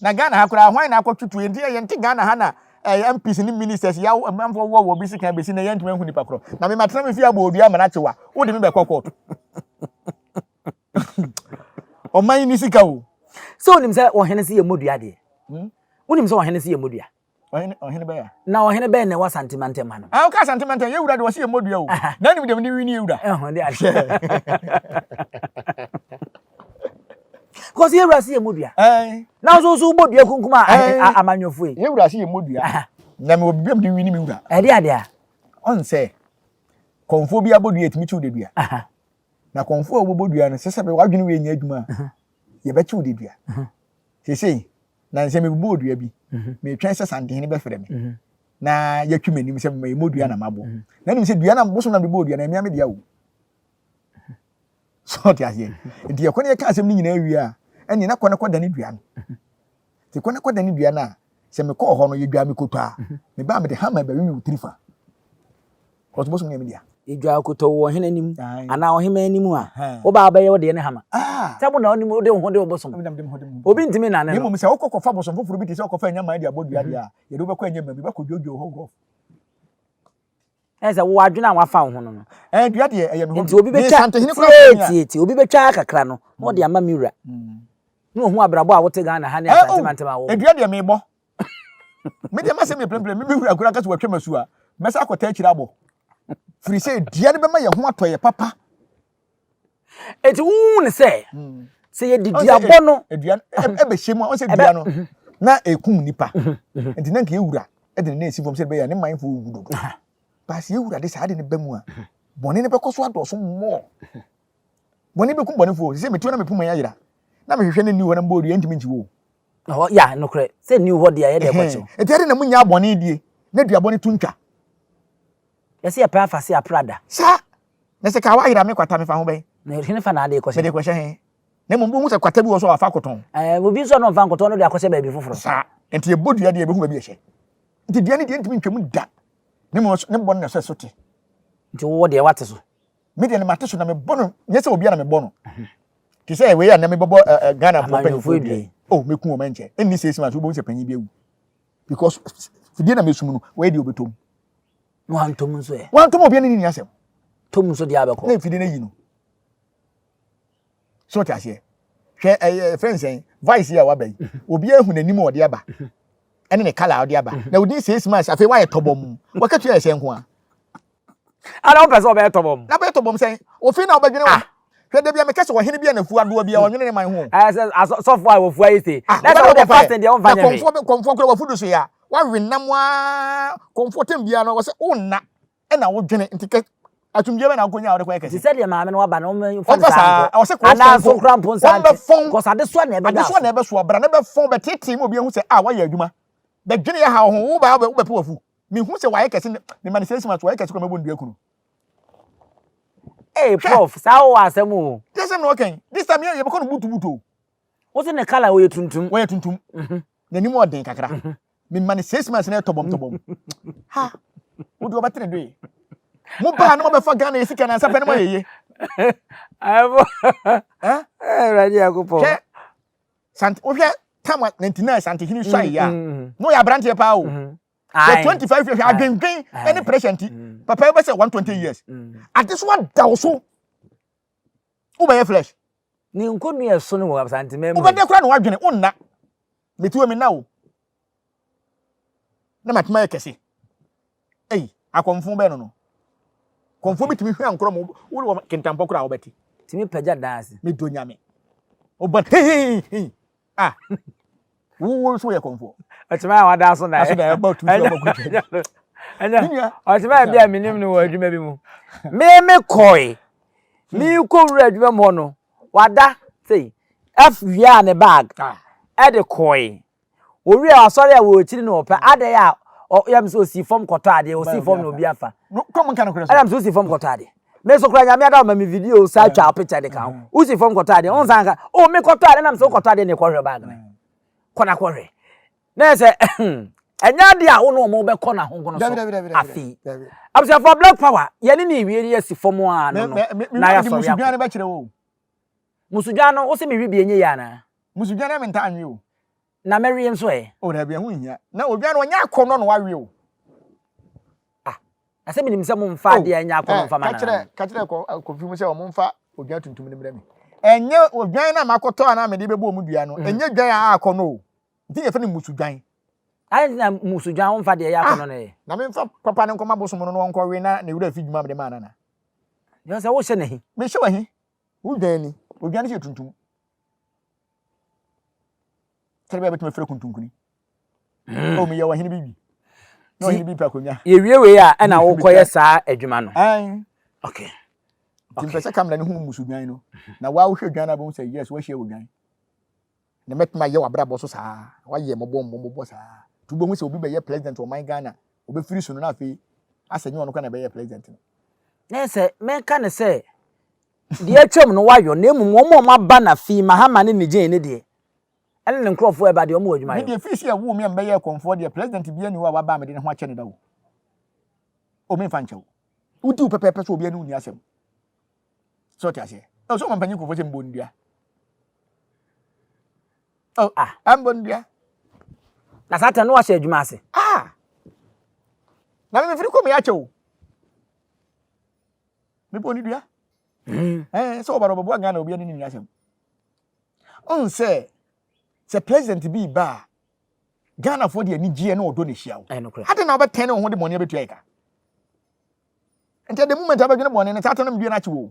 Na Ghana ha koraa hwan na akɔtwe tuo nti yɛn te Ghana ha na ɛyɛ eh, MPs ne ministers yaw amanfoɔ wɔ wɔ bi sika bɛsi na yɛntumi ahu nipa korɔ. Na me matena me fie abɔ odua ama no akyewa. Wode me bɛkɔ kɔɔto. Ɔman yi ni sika o. Sɛ onim sɛ ɔhene se yɛ mmɔdua deɛ. Hmm? Wonim sɛ ɔhene se yɛ mmɔdua. Ɔhene ɔhene bɛyɛ a. Na ɔhene bɛn na ɛwɔ Asante mantam ha no? Ah, ɔka Asante mantam, yɛ wura de ɔsi yɛ mmɔdua o. Na anim deɛ mede wini yɛ wura. Ɛho de ahyɛ. Because yɛ wura si yɛ mmɔdua. Na nso nso wobɔ dua kunkum a amanyɔfoɔ yi. Yɛ wura si yɛ mmɔdua. Na mewɔ biribi a mede wini me wura. Ɛde adeɛ a. Ɔn sɛ, kɔnfoɔ bi abɔ dua ɛtumi kyew dedua. Na kɔnfoɔ a wɔbɛbɔ dua no, sɛ sɛ wadwene wei nyɛ adwuma a, yɛbɛkyew dedua. Seesei, Nansa mebobɔɔ dua bi. Mhm. Metwɛn sɛ Santehene bɛfrɛ me. Mhm. Na yɛatwi m'anim sɛ mema yɛmmɔ dua na mabɔ. Mhm. Na nim sɛ dua na bosom na mebɔɔ dua na ɛmea me dea o. So ɔte aseɛ. Nti yɛkɔ ne yɛka asɛm no nyinaa wie a, ɛne na kɔ ne kɔdane dua no. Nti kɔ ne kɔdane dua no a, sɛ mekɔɔ hɔ no yɛdwaa me kotɔ a, mebaa mede hama bɛwewe wo tiri fa. Kɔs bosom no yɛ me dea. Edwa akotɔ wɔ ɔhene anim anaa ɔhemmaa anim a, wo ba bɛyɛ wo deɛ ne hama. Sɛ wo na wonim wode wo ho de wo bosom. Obi ntumi nnane Na no. mmom sɛ wokɔ kɔfa bosom foforɔ bi te sɛ wokɔfa anyaman de abɔ dua deɛ a, yɛde wo bɛkɔ anyaman bi, bɛkɔdwodwo hɔ rough. Ɛyɛ sɛ wo adwene a wafa wo ho no no. Ɛɛ dua deɛ ɛyɛ me hɔ Nti obi bɛtwa tie tie obi bɛtwa kakra no na ɔde ama me wura. Na ohu abrabɔ a wote Ghana ha ne Asante mantam a wɔwɔ. Dua deɛ mebɔ. Me deɛ masɛm yɛ plenplen me me wura koraa ka sɛ watwa masu a mɛsa akɔta akyire abɔ. Firi sɛ dua no bɛma yɛn ho atɔ yɛ papa. Eti wohu ne sɛ sɛ yɛde duabɔ no. Dua ɛbɛhyɛ mu a ɔsɛ dua no na ekum nipa. Nti na nka ewura ɛde ne nan esi fam sɛ ɛbɛyɛ ne manfo owu dodo. Baasi ewura de saa de ne ba mu a bɔne no bɛkɔ so adɔɔso mmɔɔ. Bɔne bɛkum bɔnefoɔ. Sɛ metu na mepuma ayera na mehwehwɛ ne nni hɔ na mbɔ dua ntumi nkyi wo. Hɔ ya nokorɛ sɛ nni hɔ deɛ yɛde ɛkɔkyew. Nti ɛde na munya bɔne die na duabɔ no to ntwa. Yɛsɛ yɛpɛ afa se aprada. Saa na sɛ kaa wayera me kwata mefa ho bɛn. Na hene fa na ade kɔhyɛ. Mede kɔhyɛ he. Na mmom bohu sɛ kwata bi wɔ so a wafa akɔtɔn. Ɛɛ obi nso a na ɔmfa nkɔtɔn no de akɔhyɛ baabi foforɔ. Saa nti yɛbɔ dua deɛ yɛbɛhu baabi ɛhyɛ. Nti dua no deɛ ntumi ntwam da. Ne mmom ne bɔ no na ɛsɛ so te. Nti wowɔ deɛ wate so. Me deɛ no mate so na mebɔ no nyɛ sɛ obiara na mebɔ no. Te sɛ wei a na mebɔbɔ Ghana foɔ mpanyinfoɔ dua yi. Oh meku wɔn ɛnkyɛ. Ɛnni six months wobɛhu sɛ panyin bi awu. Because fidie na mesum no wɔyɛ deɛ ɔbɛtɔ mu. Na wantɔ mu nso ɛ. Wantɔ mu obiara ne ne ni asɛm. Tɔ mu nso deɛ abɛkɔ. Na fidie no ayi no. So ɔte aseɛ. Hwɛ ɛyɛ fɛn sɛn vice yi a waba yi. Obiara hu n'anim a ɔde aba. Ɛne ne colour a ɔde aba. Na within 6 months afei wayɛ tɔbɔm. Wakatua yɛ sɛn nko a. Ana wopɛ sɛ ɔbɛyɛ tɔbɔm? Na bɛyɛ tɔbɔm sɛn? Ofin na wobɛdwene wo. Hwɛ da bi a meka sɛ ɔhene bi a n'afu adoa bi a ɔnwene ne man ho. Ɛɛ sɛ asɔfo a wɔfu ayɛ sei. Ah, na sɛ wode fasting deɛ womfa nyɛ hwee. Na kɔmfoɔ kora wafu do so yɛ a, wawe nam aa kɔmfoɔ tɛm biara no wɔ sɛ wonna ɛna wodwene nti kɛ asomdwoeɛ bɛ na wokɔnya a wode kɔyɛ kɛse. Nti sɛdeɛ maame no waba no wɔmfa no saa nkɔ. Anaa nso kora mpo nsa nte. Kɔs adesoa na ɛbɛda so. Adesoa na ɛbɛsoa bra na bɛfɔn bɛtetee ma obi ahu sɛ a wayɛ adwuma. Bɛdwene yɛ ha wo ho wo ba wobɛpɛ wafu. Mehu sɛ wayɛ kɛse mema no 6 months wayɛ kɛse kora mɛbɔ no dua kunu. Hey prof, saa wowɔ asɛm o. Deɛ sɛm na ɔka yi, this time yɛ yɛbɛkɔ no butubutu o. Wo se ne colour ɔyɛ tuntum. Wɔyɛ tuntum. N'anim ɔden kakra. Mema no 6 months na yɛ tɔbɔm tɔbɔm. Ha, wo deɛ ɔbɛtene doe. Mo baa na mobɛfa Ghana yɛ sika nansa pɛ na moayɛ yie. Ɛfo. Awurade Nyankopɔn. Hwɛ, sant wohwɛ tam a 99 Santehene suae yi a, na ɔyɛ aberanteɛ paa o. Sɛ 25 years adwendwen ne pressure nti papa yi bɛsɛ 120 years ade so ada wo so wobɛyɛ flesh. Ne nkonnua ɛso no wɔ Asantema mu. Wobɛdɛ koraa na wadwene wonna meti wɔ me nna o na matema yɛ kɛse ei akɔmfo bɛn no no kɔmfo bi tumi hwɛ ankorɔ mo wode wɔ kentampɔ koraa wobɛte tumi pagya dan ase medɔ nyame wobɔ hehehe Ah, wo wo nso yɛ kɔnfoɔ. Ɔkyema a wada aso daeɛ. Aso daeɛ ba otu so ɔbɔ kutwa. Ɛnyɛ ɔkyema bi a menim no wɔ adwuma bi mu. Me me kɔe. Me kɔ wura adwuma mu hɔ no, wada sei. F wia ne bag. Ɛde kɔe. Owie asɔre a wɔ akyiri no ɔpɛ adɛn a ɔyam sɛ osi fam kɔtɔ adeɛ, osi fam na obi afa. Kɔm nka no korɛ so. Ɛnam sɛ osi fam kɔtɔ adeɛ. Me nso koraa Nyame ada ma me video saa twa picture de ka ho. Wosi fam kɔtɔ adeɛ, wo nsa nka. Oh, me kɔtɔ adeɛ nam sɛ wokɔtɔ adeɛ na ɛkɔhwɛ bag no. Kɔ na kɔhwɛ. Na yɛ sɛ ɛnyɛ adeɛ a wo ne wɔn bɛkɔ na honkono so afei. Abusuafoɔ Black Power, yɛne ne wie ne yɛsi fam a no no na yɛasɔre akɔ. Musudwan no, wo se mewe bi ɛnyɛ yie anaa? Musudwan no mentaa nwe o. Na mɛwe nso ɛ? O dabi, ɛho nhia. Na odwan no ɔnyɛ akɔnnɔ na wawe o. Ah, na sɛ menim sɛ momfa Oh, adeɛ a ɛnyɛ akɔnnɔ eh, mfa ma ka kyerɛ nananom. ka kyerɛ kɔ eh, Kofi mu sɛ wɔmfa odwan tuntum no mmrɛ me. Ɛnyɛ odwan no a makɔtɔ a na mede bɛbɔ wɔn dua no, ɛnyɛ dwan a akɔnnɔ o. Nti na yɛfrɛ no mmusudwan. Adɛn nti na mmusudwan womfa deɛ ɛyɛ Ah, akɔnnɔ no yɛ? na memfa papa no nkɔma bosom no na ɔnkɔwe na ne werɛ afi dwuma a mede maa no anaa? Yɛ sɛ wohyɛ no ahi. Mehyɛ wo ahi. Wo dwan ni. Odwan no sɛ yɛ tuntum. Sɛde bɛyɛ bɛtumi afira kuntunkuni. Hmm. Oh, meyɛ ɔhene bi bi. Na ɔhene bi pɛ akonnwa. Yɛwie wei a ɛna wokɔyɛ saa adwuma no. Okay. Nti mpɛ sɛ kamera no hu mmusu dwan no. Na waa wohwɛ dwan no abɛhu sɛ yes, woahyia wɔ dwan. Na mɛtumi ayɛ w'abrabɔ so saa. Wayɛ mmɔbɔ mmɔbɔ saa. Nti wobɛhu sɛ obi bɛyɛ president wɔ ɔman Ghana. Obɛfiri so no na afei asɛ nyɛ ɔno koraa na ɛbɛyɛ president no. Na sɛ mɛka ne sɛ deɛ atwam no wayɔ na mmom wɔn a wɔaba na fi Mahama ne ne gyee ne deɛ ɛne ne nkurɔfoɔ ɛba deɛ wɔn wɔ adwuma Me yɔ. deɛ firi sɛ yɛwoo me a mebɛyɛɛ kɔmfoɔ deɛ president biara nni hɔ a waba a mede ne ho akyɛ no da o. O memfa nkyɛ wo. Wodi wo pɛpɛɛpɛ sɛ obi ne wo nni asɛm. Sɛ ɔte aseɛ. Ɛ sɛ ɔmampanyin nkurɔfoɔ sɛ mbɔ nnua. Oh, ah, mbɔ nnua. Na saa tɛn no wahyɛ adwuma ase. Ah! Na me mefiri kɔ me akyɛ o. Mebɔ ne dua. Mm. Eh, sɛ ɔba no ɔbɛboa Ghana obi ne ne nni asɛm. Ɔn sɛ sɛ president bi ba a Ghanafoɔ de anigyeɛ ne ɔdɔ na ɛhyia wo. Adɛn na wobɛtɛn ne wo ho de bɔne abɛtua yɛ ka? Nti at the moment a wobɛdwene bɔne no, saa atɛn no medua no akye wo.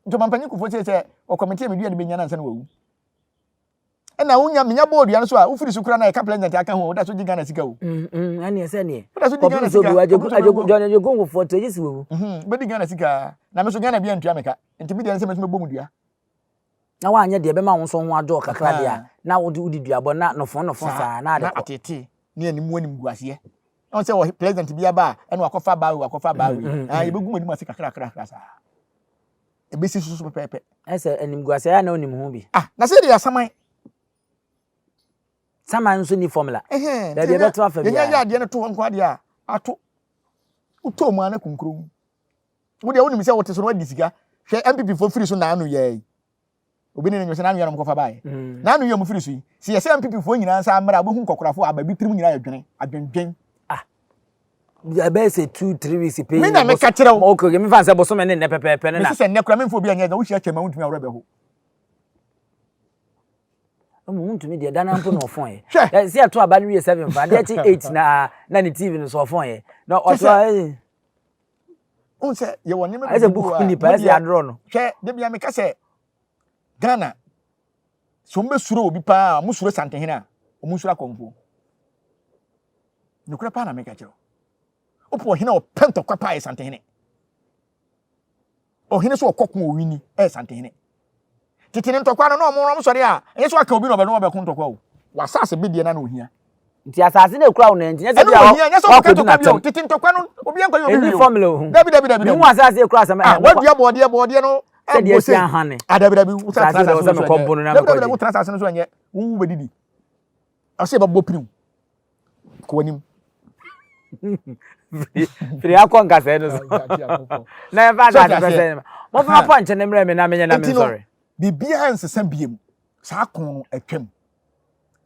Nti ɔmampanyin Kufuor sɛ sɛ ɔkɔmite a medua no bɛnya no ansa na wawu. Ɛna wonya menya bɔɔ dua no so a wofiri so kora na ɛka president aka ho woda so gye Ghana sika o. Ɛneɛ sɛ neɛ. Woda so di Ghana sika. John Agyekum Kufuor to gye si wawu. Wobɛdi Ghana sika na me so Ghana bi antua me ka. Nti me deɛ ne sɛ me so mɛbɔ mu dua. na woanyɛ deɛ ɛbɛma wo nso ho adwo wo kakra deɛ a, na wode wodi duabɔ na nofo nofo saa na ade kɔ. Na ateetee ne anim animguaseɛ. Na wɔn sɛ wɔ president bi aba a, ɛna wakɔfa abaa wei wakɔfa abaa wei. Mm, mm, ah, mm. yɛbɛgu mu anim ase kakra kakra kakra saa. Ɛbɛsi so so pɛpɛɛpɛ. Ɛsɛ animguaseɛ a na onim ho bi. Ah, na sɛ deɛ asaman. Saman nso ni formula. Baabi ɛbɛto afa biara. Yɛnya yɛ adeɛ no to hɔ nko adeɛ a, ato. Wotɔ mu a na kunkuro. Wo deɛ wonim sɛ wote so no wadi sika. Hwɛ NPP foɔ firi so naano yɛ yi. Obi ne ne nwese naano yɛ na wɔkɔfa baeɛ. Mm. Naano yɛ wɔn firi so yi. Sɛ yɛsɛ NPP foɔ nyinaa nsa mmra wobɛhu nkɔkorafoɔ aba bi tirim nyinaa yɛ dwene adwendwen. Ah. Ɛbɛyɛ sɛ 2 3 weeks pɛ. Me na meka kyerɛ wo. Okay okay mefa sɛ bosome ne nnɛ pɛpɛɛpɛ ne na. Mesi sɛ nnɛ kora memfa obi anyɛ na wohyia kyɛma wontumi aworɔ bɛho. Ɛmu wontumi deɛ dana mpo na ɔfɔn yɛ. Hwɛ. Sɛ ɛto aba no wie 7 fa adeɛ kye 8 na na ne TV no so ɔfɔn yɛ. Na ɔto a Wohu sɛ yɛwɔ nneɛma bi gugu hɔ a nipa ɛsɛ adorɔ no. Hwɛ da bia meka sɛ Ghana sɛ wɔn bɛsuro obi paa wɔn suro Santehene a wɔn nsuro akɔmfoɔ. Nokorɛ paa na meka kyerɛ wo. Wopɛ ɔhene a ɔpɛ ntɔkwa paa yɛ Santehene. Ɔhene so ɔkɔ ko owini ɛyɛ Santehene. Tete ne ntɔkwa no na ɔmo ɔmo sɔre a ɛnyɛ sɛ waka obi na ɔbɛno ɔbɛko ntɔkwa o. W'asase bedeɛ na na ohia. Nti asase na ekura wo no nti nyɛ sɛ bi a wakɔdi n'atɛm. Tete ntɔkwa no obi ankɔ yɛ obi wie o. Ɛni fɔmula o. Dabi dabi dabi. Mihu asase ekura asɛm. Ah wadua bɔɔdeɛ bɔɔdeɛ no. Sɛdeɛ esi ahane. Ah dabi dabi wotena asase no so ɛnyɛ. Dabi dabi dabi wotena asase no so ɛnyɛ. Wo wo bɛdidi. Ɔsɛ yɛbɛbɔ piriw. Kɔ w'anim. Firi akɔ nkasɛɛ no so. Na yɛmfa asase pɛsɛ no. Momfa pɔnkye ne mmerɛ me na menyɛ na mensɔre. Biribiara nsesa biem. Saa ko no atwam.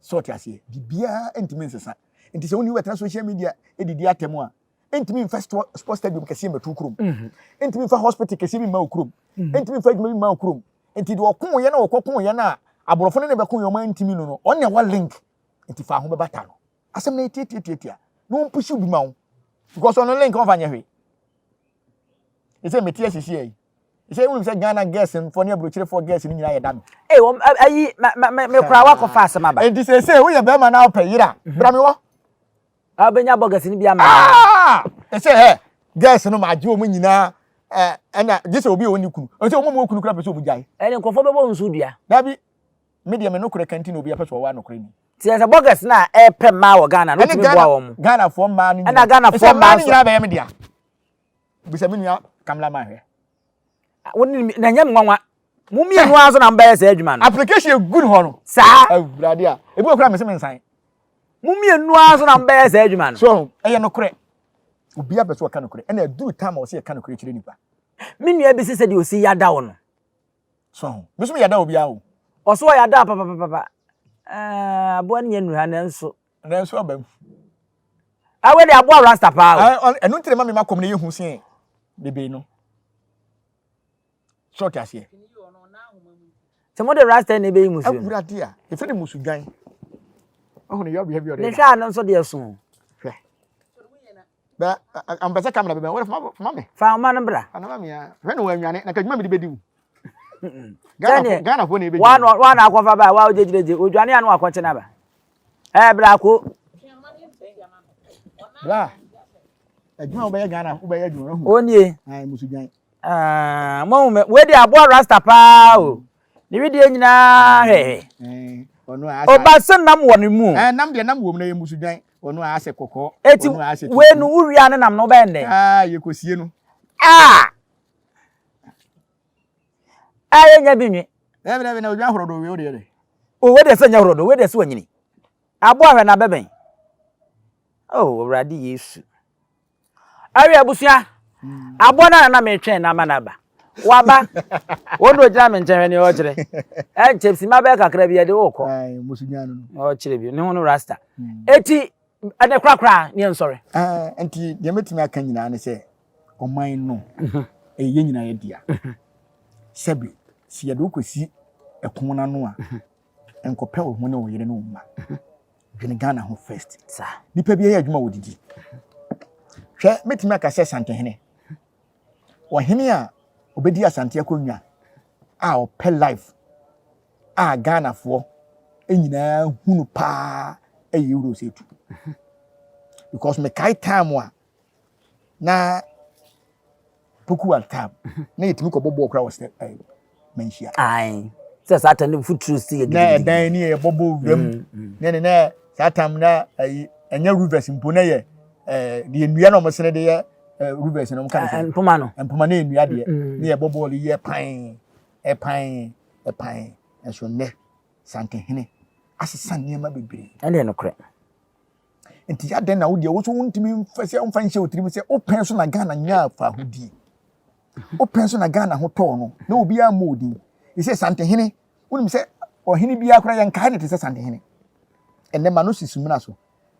Sɛ ɔte aseɛ. Biribiara ntumi nsesa. Nti sɛ wone wobɛtena social media didi atɛm a, ntumi mfa sports stadium kɛseɛ mmɛto kurom. Mhm. Ntumi mfa hospital kɛseɛ bi mma wo kurom. Mhm. Ntumi mfa adwuma bi mma wo kurom. Nti deɛ ɔko yɛ na ɔkɔko yɛ no a aborɔfo no ne bɛko yɛ ɔma ntumi no no, ɔne ɛwɔ link. Nti fa ho bɛbata no. Asɛm no yɛ tiatiatiatia. Na wɔn pusi bi ma wo. Because ɔno link ɔmfa nyɛ hwee. Ɛsɛ mete asisi yi. Ɛsɛ wonim sɛ Ghana girls mfoɔ ne aburokyerefoɔ girls no nyinaa yɛ da me. Ee wɔn ayi ma ma me koraa wakɔfa asɛm aba. Nti sɛ woyɛ bɛrima na wopɛ yere a, mhm. bra me wɔ. A wobɛnya bɔgɛs no bi ama. Ah! Ɛsɛ ɛ girls no ma agye wɔn nyinaa ɛna gye sɛ obi a ɔnni kunu. Ɛsɛ wɔn mu wɔ kunu koraa pɛ sɛ wɔn gyae. Ɛne nkurɔfoɔ bɛbɔ nsu dua. Dabi. Me deɛ me nokorɛ ka nti na obi apɛ sɛ ɔwɔ anokorɛ ni. Ti sɛ bɔgɛs na ɛpɛ mmaa wɔ Ghana no tumi boa wɔn. Ghana foɔ mmaa no nyinaa. Ɛna Ghana foɔ mmaa no nyinaa bɛyɛ me dea. Bisa me nua Kamla man hwɛ. Wo ne na nyɛ me nwanwa. Mo mmienu ara nso na mbɛyɛ saa adwuma no. Application egu ne hɔ no. Saa. Awurade a. Ebi wɔ kura me se me nsan. Mo mmienu ara nso na mbɛyɛ saa adwuma no. So ɛyɛ nokorɛ. Obi apɛ sɛ ɔka nokorɛ. Ɛna aduru time a ɔsɛ yɛka nokorɛ kyerɛ nipa. Me nua bi se sɛdeɛ ɔsi yada wo no. So ho. Me so me yada obiara o. Ɔso ɔyada papapapapa. Ɛɛ aboa no nyɛ nnuru ha nanso. Nanso aba mu. Awe de aboa rasta paa o. Ɛno nti na ma me ma kɔm na yɛ hu sen bebe no. So ɔte aseɛ. Sɛ mo de rasta na ɛbɛyi musuo. Awurade a yɛfrɛ no musu dwan. Ɔho ne yɛ ɔbea bi ɔde. Ne hwɛ ano nso deɛ so. Hwɛ. Bɛ ampɛ sɛ kamera bɛbɛn wɔde fama fama me. Fa ɔma no bra. Ana ma me a. Hwɛ no wɔanwane na kadwuma mede bɛdi wo. Sɛdeɛ Ghana fo na ebe. Wa na wa na akɔfa ba wa ogyegyegye odwane ano akɔkye na ba. Ɛɛ bra ko. Bra. Adwuma wobɛyɛ Ghana wobɛyɛ adwuma no. Onie. Ai musu dwan. Ah, mo me we de aboa rasta paa o. Ne wedeɛ nyinaa hwɛhwɛ. Eh, ɔno a asa. Ɔba sɛ nam wɔ ne mu. Eh, nam deɛ nam wɔ mu na yɛ musu dwan. Ɔno a asɛ kɔkɔɔ. Eti Ɔno a asɛ wei no wowia ne nam no wobɛyɛ ndɛn? Ah, yɛkɔsie no. Ah! Ah, yɛnya bi nwe. Dabi dabi na odwan horɔdɔ wei wo deɛ dɛ. O wei deɛ sɛ nyɛ horɔdɔ, wei deɛ sɛ wanyini. Aboa hwɛ na bɛbɛn. Oh, Awurade Yesu. Awie abusua. Aboa no a na metwɛn no ama no aba. Waba. Wɔn na ogyina me nkyɛn hwɛ nea ɔkyerɛ. Ɛnkyɛ sima bɛyɛ kakra bi yɛde wokɔ. Ɔkyerɛ bi ne ho no rasta. Eti ɛnɛ korakora ne yɛn nsɔre. Nti deɛ mɛtumi aka nyinaa ne sɛ ɔman no ɛyɛ yɛn nyinaa yɛ dea. Sɛbi sɛ yɛde wokɔsi ɛko no ano a nkɔpɛ wo ho ne wo yere ne wo mma. Dwene Ghana ho first. Nipa bi yɛ adwuma wɔ didi. Hwɛ mɛtumi aka sɛ Santehene ɔhene a ɔbɛdi Asante akonnwa a ɔpɛ life a Ghanafoɔ nyinaa hunu paa ɛyɛ Ewura Osei-Tutu. Because mekae time a na Poku at time na yɛtumi kɔbɔ bɔɔl koraa wɔ sɛ ɛɛ manhyia. Ae sɛ saa time no mfuturo si yɛ gidigidi. Na ɛdan ni yɛ bɔbɔ wuram mm, mm. ne ne na saa time na ɛyi ɛnyɛ rivers mpo na yɛ ɛɛ deɛ nnua na wɔn sene de yɛ ɛɛ rivers na wɔn ka ne sɛ. Mpoma no. Mpoma na yɛ nnua deɛ mm. ne yɛ bɔ bɔɔl yɛ pan ɛpan ɛpan ɛso nnɛ Santehene asesa nneɛma bebree. Ɛne yɛ nokorɛ. Nti adɛn na wo deɛ wo so wontumi mfa sɛ womfa nhyɛ wo tirim sɛ wopɛn so na Ghana nyaa fahodie. Wopɛn so na Ghana ho tɔɔ no na obiara mmɔ wo din. Ɛsɛ Santehene, wonim sɛ ɔhene biara koraa yɛnkae no te sɛ Santehene. Ɛnnɛ ma no si sumina so.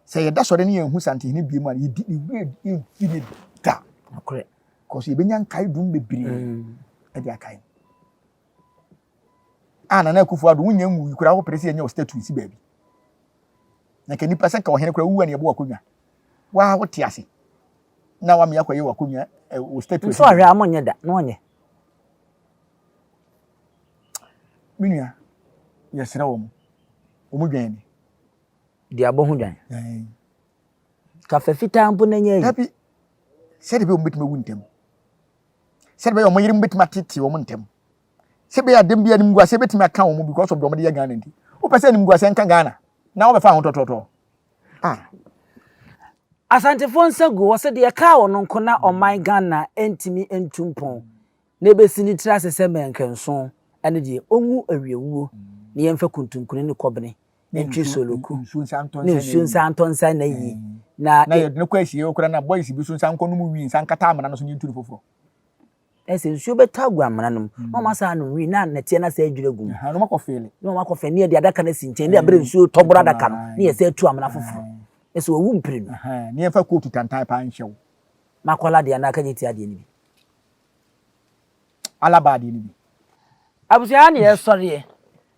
Sɛ yɛda sɔre ne yɛnhu Santehene bio mu a, yɛdi ne werɛ mfi ne da. Nokorɛ. Kɔso yɛbɛnya nkae dum bebree mm. ɛde akae no. A Nana Akufo-Addo wonya nwui koraa wopere sɛ yɛnyɛ wo statue si baabi. Na nka nipa sɛ nka ɔhene koraa wuwu a na yɛbɔ w'akonnwa. Waa wote ase na wame akɔyɛ w'akonnwa wɔ statue. Nso ahwɛ a monyɛ da na ɔnyɛ. Me nua, yɛsrɛ wɔn, wɔn dwan ni. Duabɔ ho dwan. Kafa fitaa mpo na nyɛ ayi. Dabi, sɛde bɛyɛ wɔn bɛtumi awu ntɛm. Sɛde bɛyɛ wɔn yerenom bɛtumi atete wɔn ntɛm. Sɛ bɛyɛ adɛm bi animguaseɛ bɛtumi aka wɔn because of deɛ wɔde yɛ Ghana nti. Wopɛ sɛ animguaseɛ nka Ghana na wɔbɛfa ho tɔtɔtɔ. Ah. Asantefoɔ nsa gu hɔ sɛ deɛ ɛkaa wɔn nko na ɔman Ghana ntumi ntu mpɔn na ɛbɛsi ne tiri ase sɛ mmɛnkɛnson ɛne deɛ ɔnwu awiawuo na yɛmfa kuntunkuni ne kɔbene ntwe soloku ne nsuo nsa ntɔ nsa na yie na na yɛde no kɔ asie okura na boys bi so nsa nkɔ no mu wi nsa nkata amena no so ne ntu no foforɔ. Ɛsɛ nsuo bɛtɔ agu amena no mu na wɔn asa anom wii na nɛteɛ no asa adwiri agu mu. Na wɔn akɔ feele. Na wɔn akɔ feele ne yɛde adaka no asi nkyɛn ne abere nsuo tɔboro adaka no ne yɛsɛ atu amena foforɔ. Ɛsɛ wɔwu mprenu. Ne yɛmfa kootu tantan paa nhyɛ wo. Makɔla deɛ anaa kagye tia deɛ no bi. Alaba deɛ no bi. Abusua ha ne yɛsɔreɛ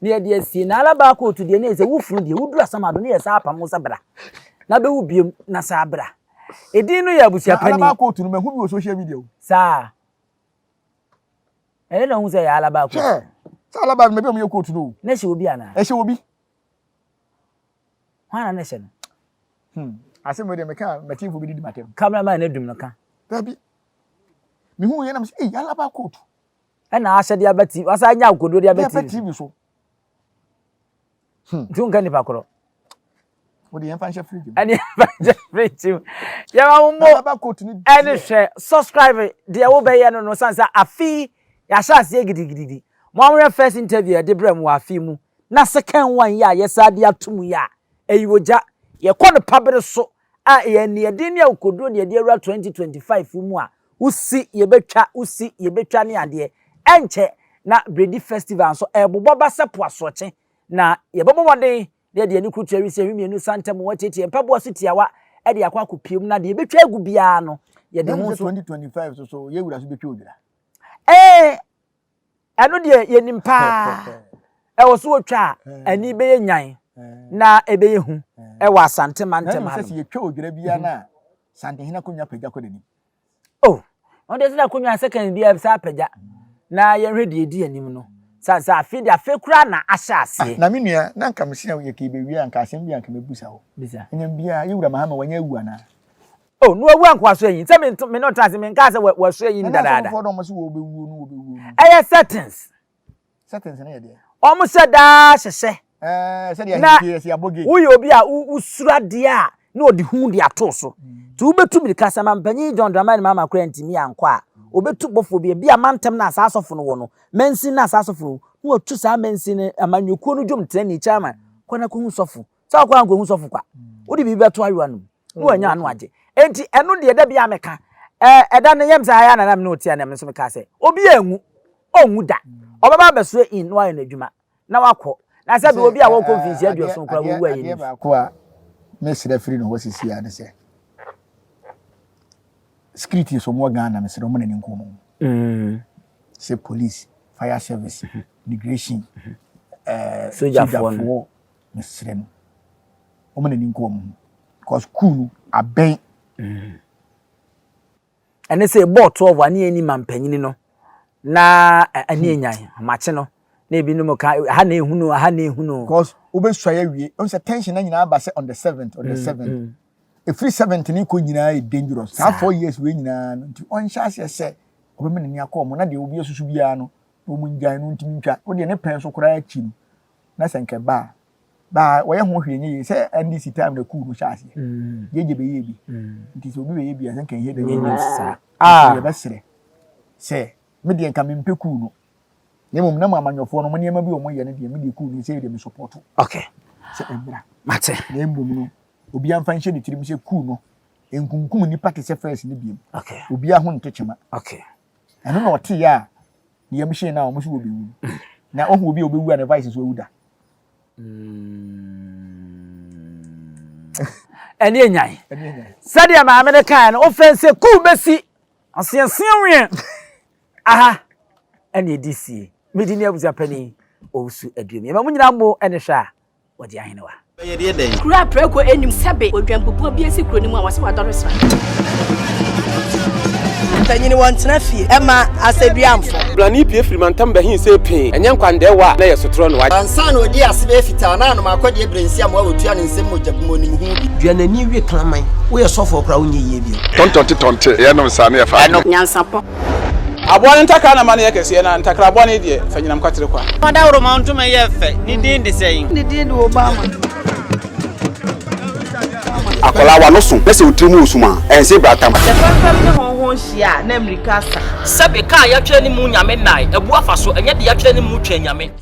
na yɛde asie na alaba kootu deɛ ne yɛ sɛ wo funu deɛ woduru asamado ne yɛ saa apam wo sɛ bra na bɛwu biom na saa bra. Edin no yɛ abusua panin. Alaba kootu no mahu bi wɔ social media o. Saa. Ɛyɛ na ohun sɛ ɛyɛ alaba kootu. Hwɛ sɛ alaba no baabi a wɔyɛ kootu no o. Na ɛhyɛ obi anaa? Ɛhyɛ obi. Hwan na na ɛhyɛ no? Hmm. Asɛm wei deɛ meka a m'akyinfo bɛdidi m'atɛm. Cameraman no adum no ka. Dabi. Mehu yɛ na mesɛ ei alaba kootu. Ɛna ahyɛ de aba TV wasa anya akokoduro de aba TV so. Nti wonka nipa korɔ. Wode yɛmfa nhyɛ fridge mu. Ɛne yɛmfa nhyɛ fridge mu. Yɛma wo mo ɛne hwɛ subscribe deɛ wobɛyɛ no no san sɛ afi yɛahyɛ aseɛ gidigidigi. Mo ahoyɛ first interview yɛde brɛ mo wɔ afi mu na second one yi a yɛsa de ato mu yi a ɛyi ogya yɛkɔ no pabere so a ɛyɛ aniɛden ne akokoduro ne yɛde awura 2025 mu a wosi yɛbɛtwa wosi yɛbɛtwa ne adeɛ ɛnkyɛ na Bredi festival nso ɛrebobɔ ba sɛ po asorɔkye na yɛbɛbɔ mmɔden na yɛde ani kurutu awisi ahwi mmienu sa ntam wɔ atiatia mpaboa so tiawa de akɔ akɔpie mu na deɛ yɛbɛtwa agu biara no yɛde ho nso 2025 so so yɛwura so bɛtwa odwira ɛɛ ɛno deɛ yɛnim paa ɛwɔ so wɔtwa a ani bɛyɛ nyan na ɛbɛyɛ hu ɛwɔ Asante mantam ha no sɛ yɛtwa odwira biara no a Santehene akonnwa pagya kɔ n'anim Oh, ɔno deɛ sɛ n'akonnwa second biara saa apagya na yɛnhwɛ deɛ ɛdi anim no. Sɛ sɛ afe deɛ afe koraa na ahyɛ aseɛ. Ah, na me nua, na nka mese yɛ ka yɛbɛwie a nka asɛm bi a nka mɛbusa wo. Bisa. Ɛnyɛ biara, yɛ wura Mahama wanya awu anaa? Oh, na wawu anka waso ayi. Sɛ me me ne ɔtra ase menkaa sɛ waso ayi no dadaada. Ɛna asɔfofoɔ na wɔn se wɔbɛwuo no wɔbɛwuo no. Ɛyɛ settings. Settings no yɛ deɛ. Wɔn hyɛ daa hyehyɛ. Ɛɛ sɛdeɛ ahemfie yɛsi abɔ gate. Woyɛ obi a wosuro adeɛ a na ɔde hu de ato so. Nti wobɛtu mirika sɛ mampanyin John Dramani Mahama koraa ntumi ankɔ a, ɔbɛtu bɔfoɔ bi, ebi a mantam no a saa asɔfo no wɔ no, mansin no a saa asɔfo no wɔ, na watu saa mansin no amanyɔkuo no dwomtenani, chairman, kɔ na kɔhu sɔfo. Sɛ wokɔ a nkɔhu sɔfo kwa. Wode biribi bɛto ayowa no mu na wanya ano agye. Enti ɛno deɛ da biara meka. Ɛɛ ɛda no yɛm sɛ ha yɛ a na me ne wo te a na me nso mekaa sɛ obi anwu ɔnwu da ɔbɛba abɛsoɛ in na wayɛ n'adwuma na wakɔ na sɛ bi obi a wɔkɔ mfinhyia aduɔson koraa wɔwu a yɛnim. Adeɛ baako a mesrɛ firi ne hɔ sisi a ne sɛ security so wɔ Ghana mesrɛ wɔn n'ani nko wɔn mm. sɛ police fire service mm-hmm. immigration ɛɛ eh, sogyafoɔ mesrɛ no wɔn n'ani nko wɔn ho because school no abɛn. Mm. Ɛne sɛ ɛbɔɔ 12 a ne yɛnni mampanyini no na ɛne ɛnyan amakye no na ebinom ka aha na ehunu aha na ehunu. Because wobɛsuae awie ɛhu sɛ tension na nyinaa ba sɛ on the seventh on the mm, seventh mm. ɛfiri seventh ne kɔ nyinaa yɛ dangerous saa 4 years wei nyinaa no nti ɔnhyɛ aseɛ sɛ ɔbɛma n'ani akɔ ɔmo na deɛ obi asusu biara no na ɔmo ngyae no ntumi ntwa wodeɛ ne pɛn so koraa akyi no na sɛ nkɛ ba a baa wɔyɛ ho hwee nyɛ yie sɛ NDC time na coup no hyɛ aseɛ gyegye bɛyɛ bi nti sɛ obi bɛyɛ bi a sɛ nka ɛhɛ dɛ saa ah. Yɛbɛserɛ sɛ me deɛ nka mempɛ coup no na mmom na mo amanyɔfoɔ no mo nneɛma bi a wɔyɛ no deɛ me deɛ coup no sɛ deɛ me support sɛ ɛmmra mate na mmom no obiara mfa nhyɛ ne tirim sɛ coup no nkunkum nipa te sɛ first no biem obiara ho nto kyema ɛno na ɔte yɛ a ne yam hyee no a wɔn so wɔbɛwu na ɔhu obi a ɔbɛwu a ne vice so awu da. Ɛne enyan sɛdeɛ maame no kae no wofrɛ sɛ kuu bɛsi ɔseɛseɛ weɛ aha ɛne ɛdi sie medi ne abusua panin Owusu Aduomi ɛma mo nyinaa mo ɛne hwɛ a wɔde ahenewa. Kuro a prako nnim sɛbe odwanbubuo bi asi kuro no mu a wɔse wadɔre sra. Mpanyin wɔntena fie ɛma asɛduamfo. Blani pue firi mantam bɛhe see pee, ɛnyɛ nkwandɛɛwa a na ɛyɛ sotorɔ no. Ansa na ɔdii ase bɛyɛ fitaa na anom akɔdeɛ berɛ nsi amoa wɔtua ne nsam mogya bi mu ɔnim ho bi. Dua n'ani we kraman. Woyɛ sɔfoɔ koraa wonyɛ yie bio. Tɔntɔnte tɔnte yɛnom saa ne yɛfa adwene. Nyansapɔ. Aboa no ntakra na ma no yɛ kɛseɛ, na ntakra bɔne deɛ, fa nyinam kwatere kwa. Ɔdawuroma ntoma yɛ fɛ. Ne din de sɛn? Ne din de Obama. Akwadaa w'ano so na sɛ wo tiri mu wɔ sum a, ɛnse bratam. Sɛ fɛmfɛm ne hɔnhɔn hyia a, na mmirika asa. Sɛbe, kaa yɛatwerɛ ne mu Nyame nnae, abu afa so, ɛnyɛ deɛ yɛatwerɛ ne mu Twɛn Nyame.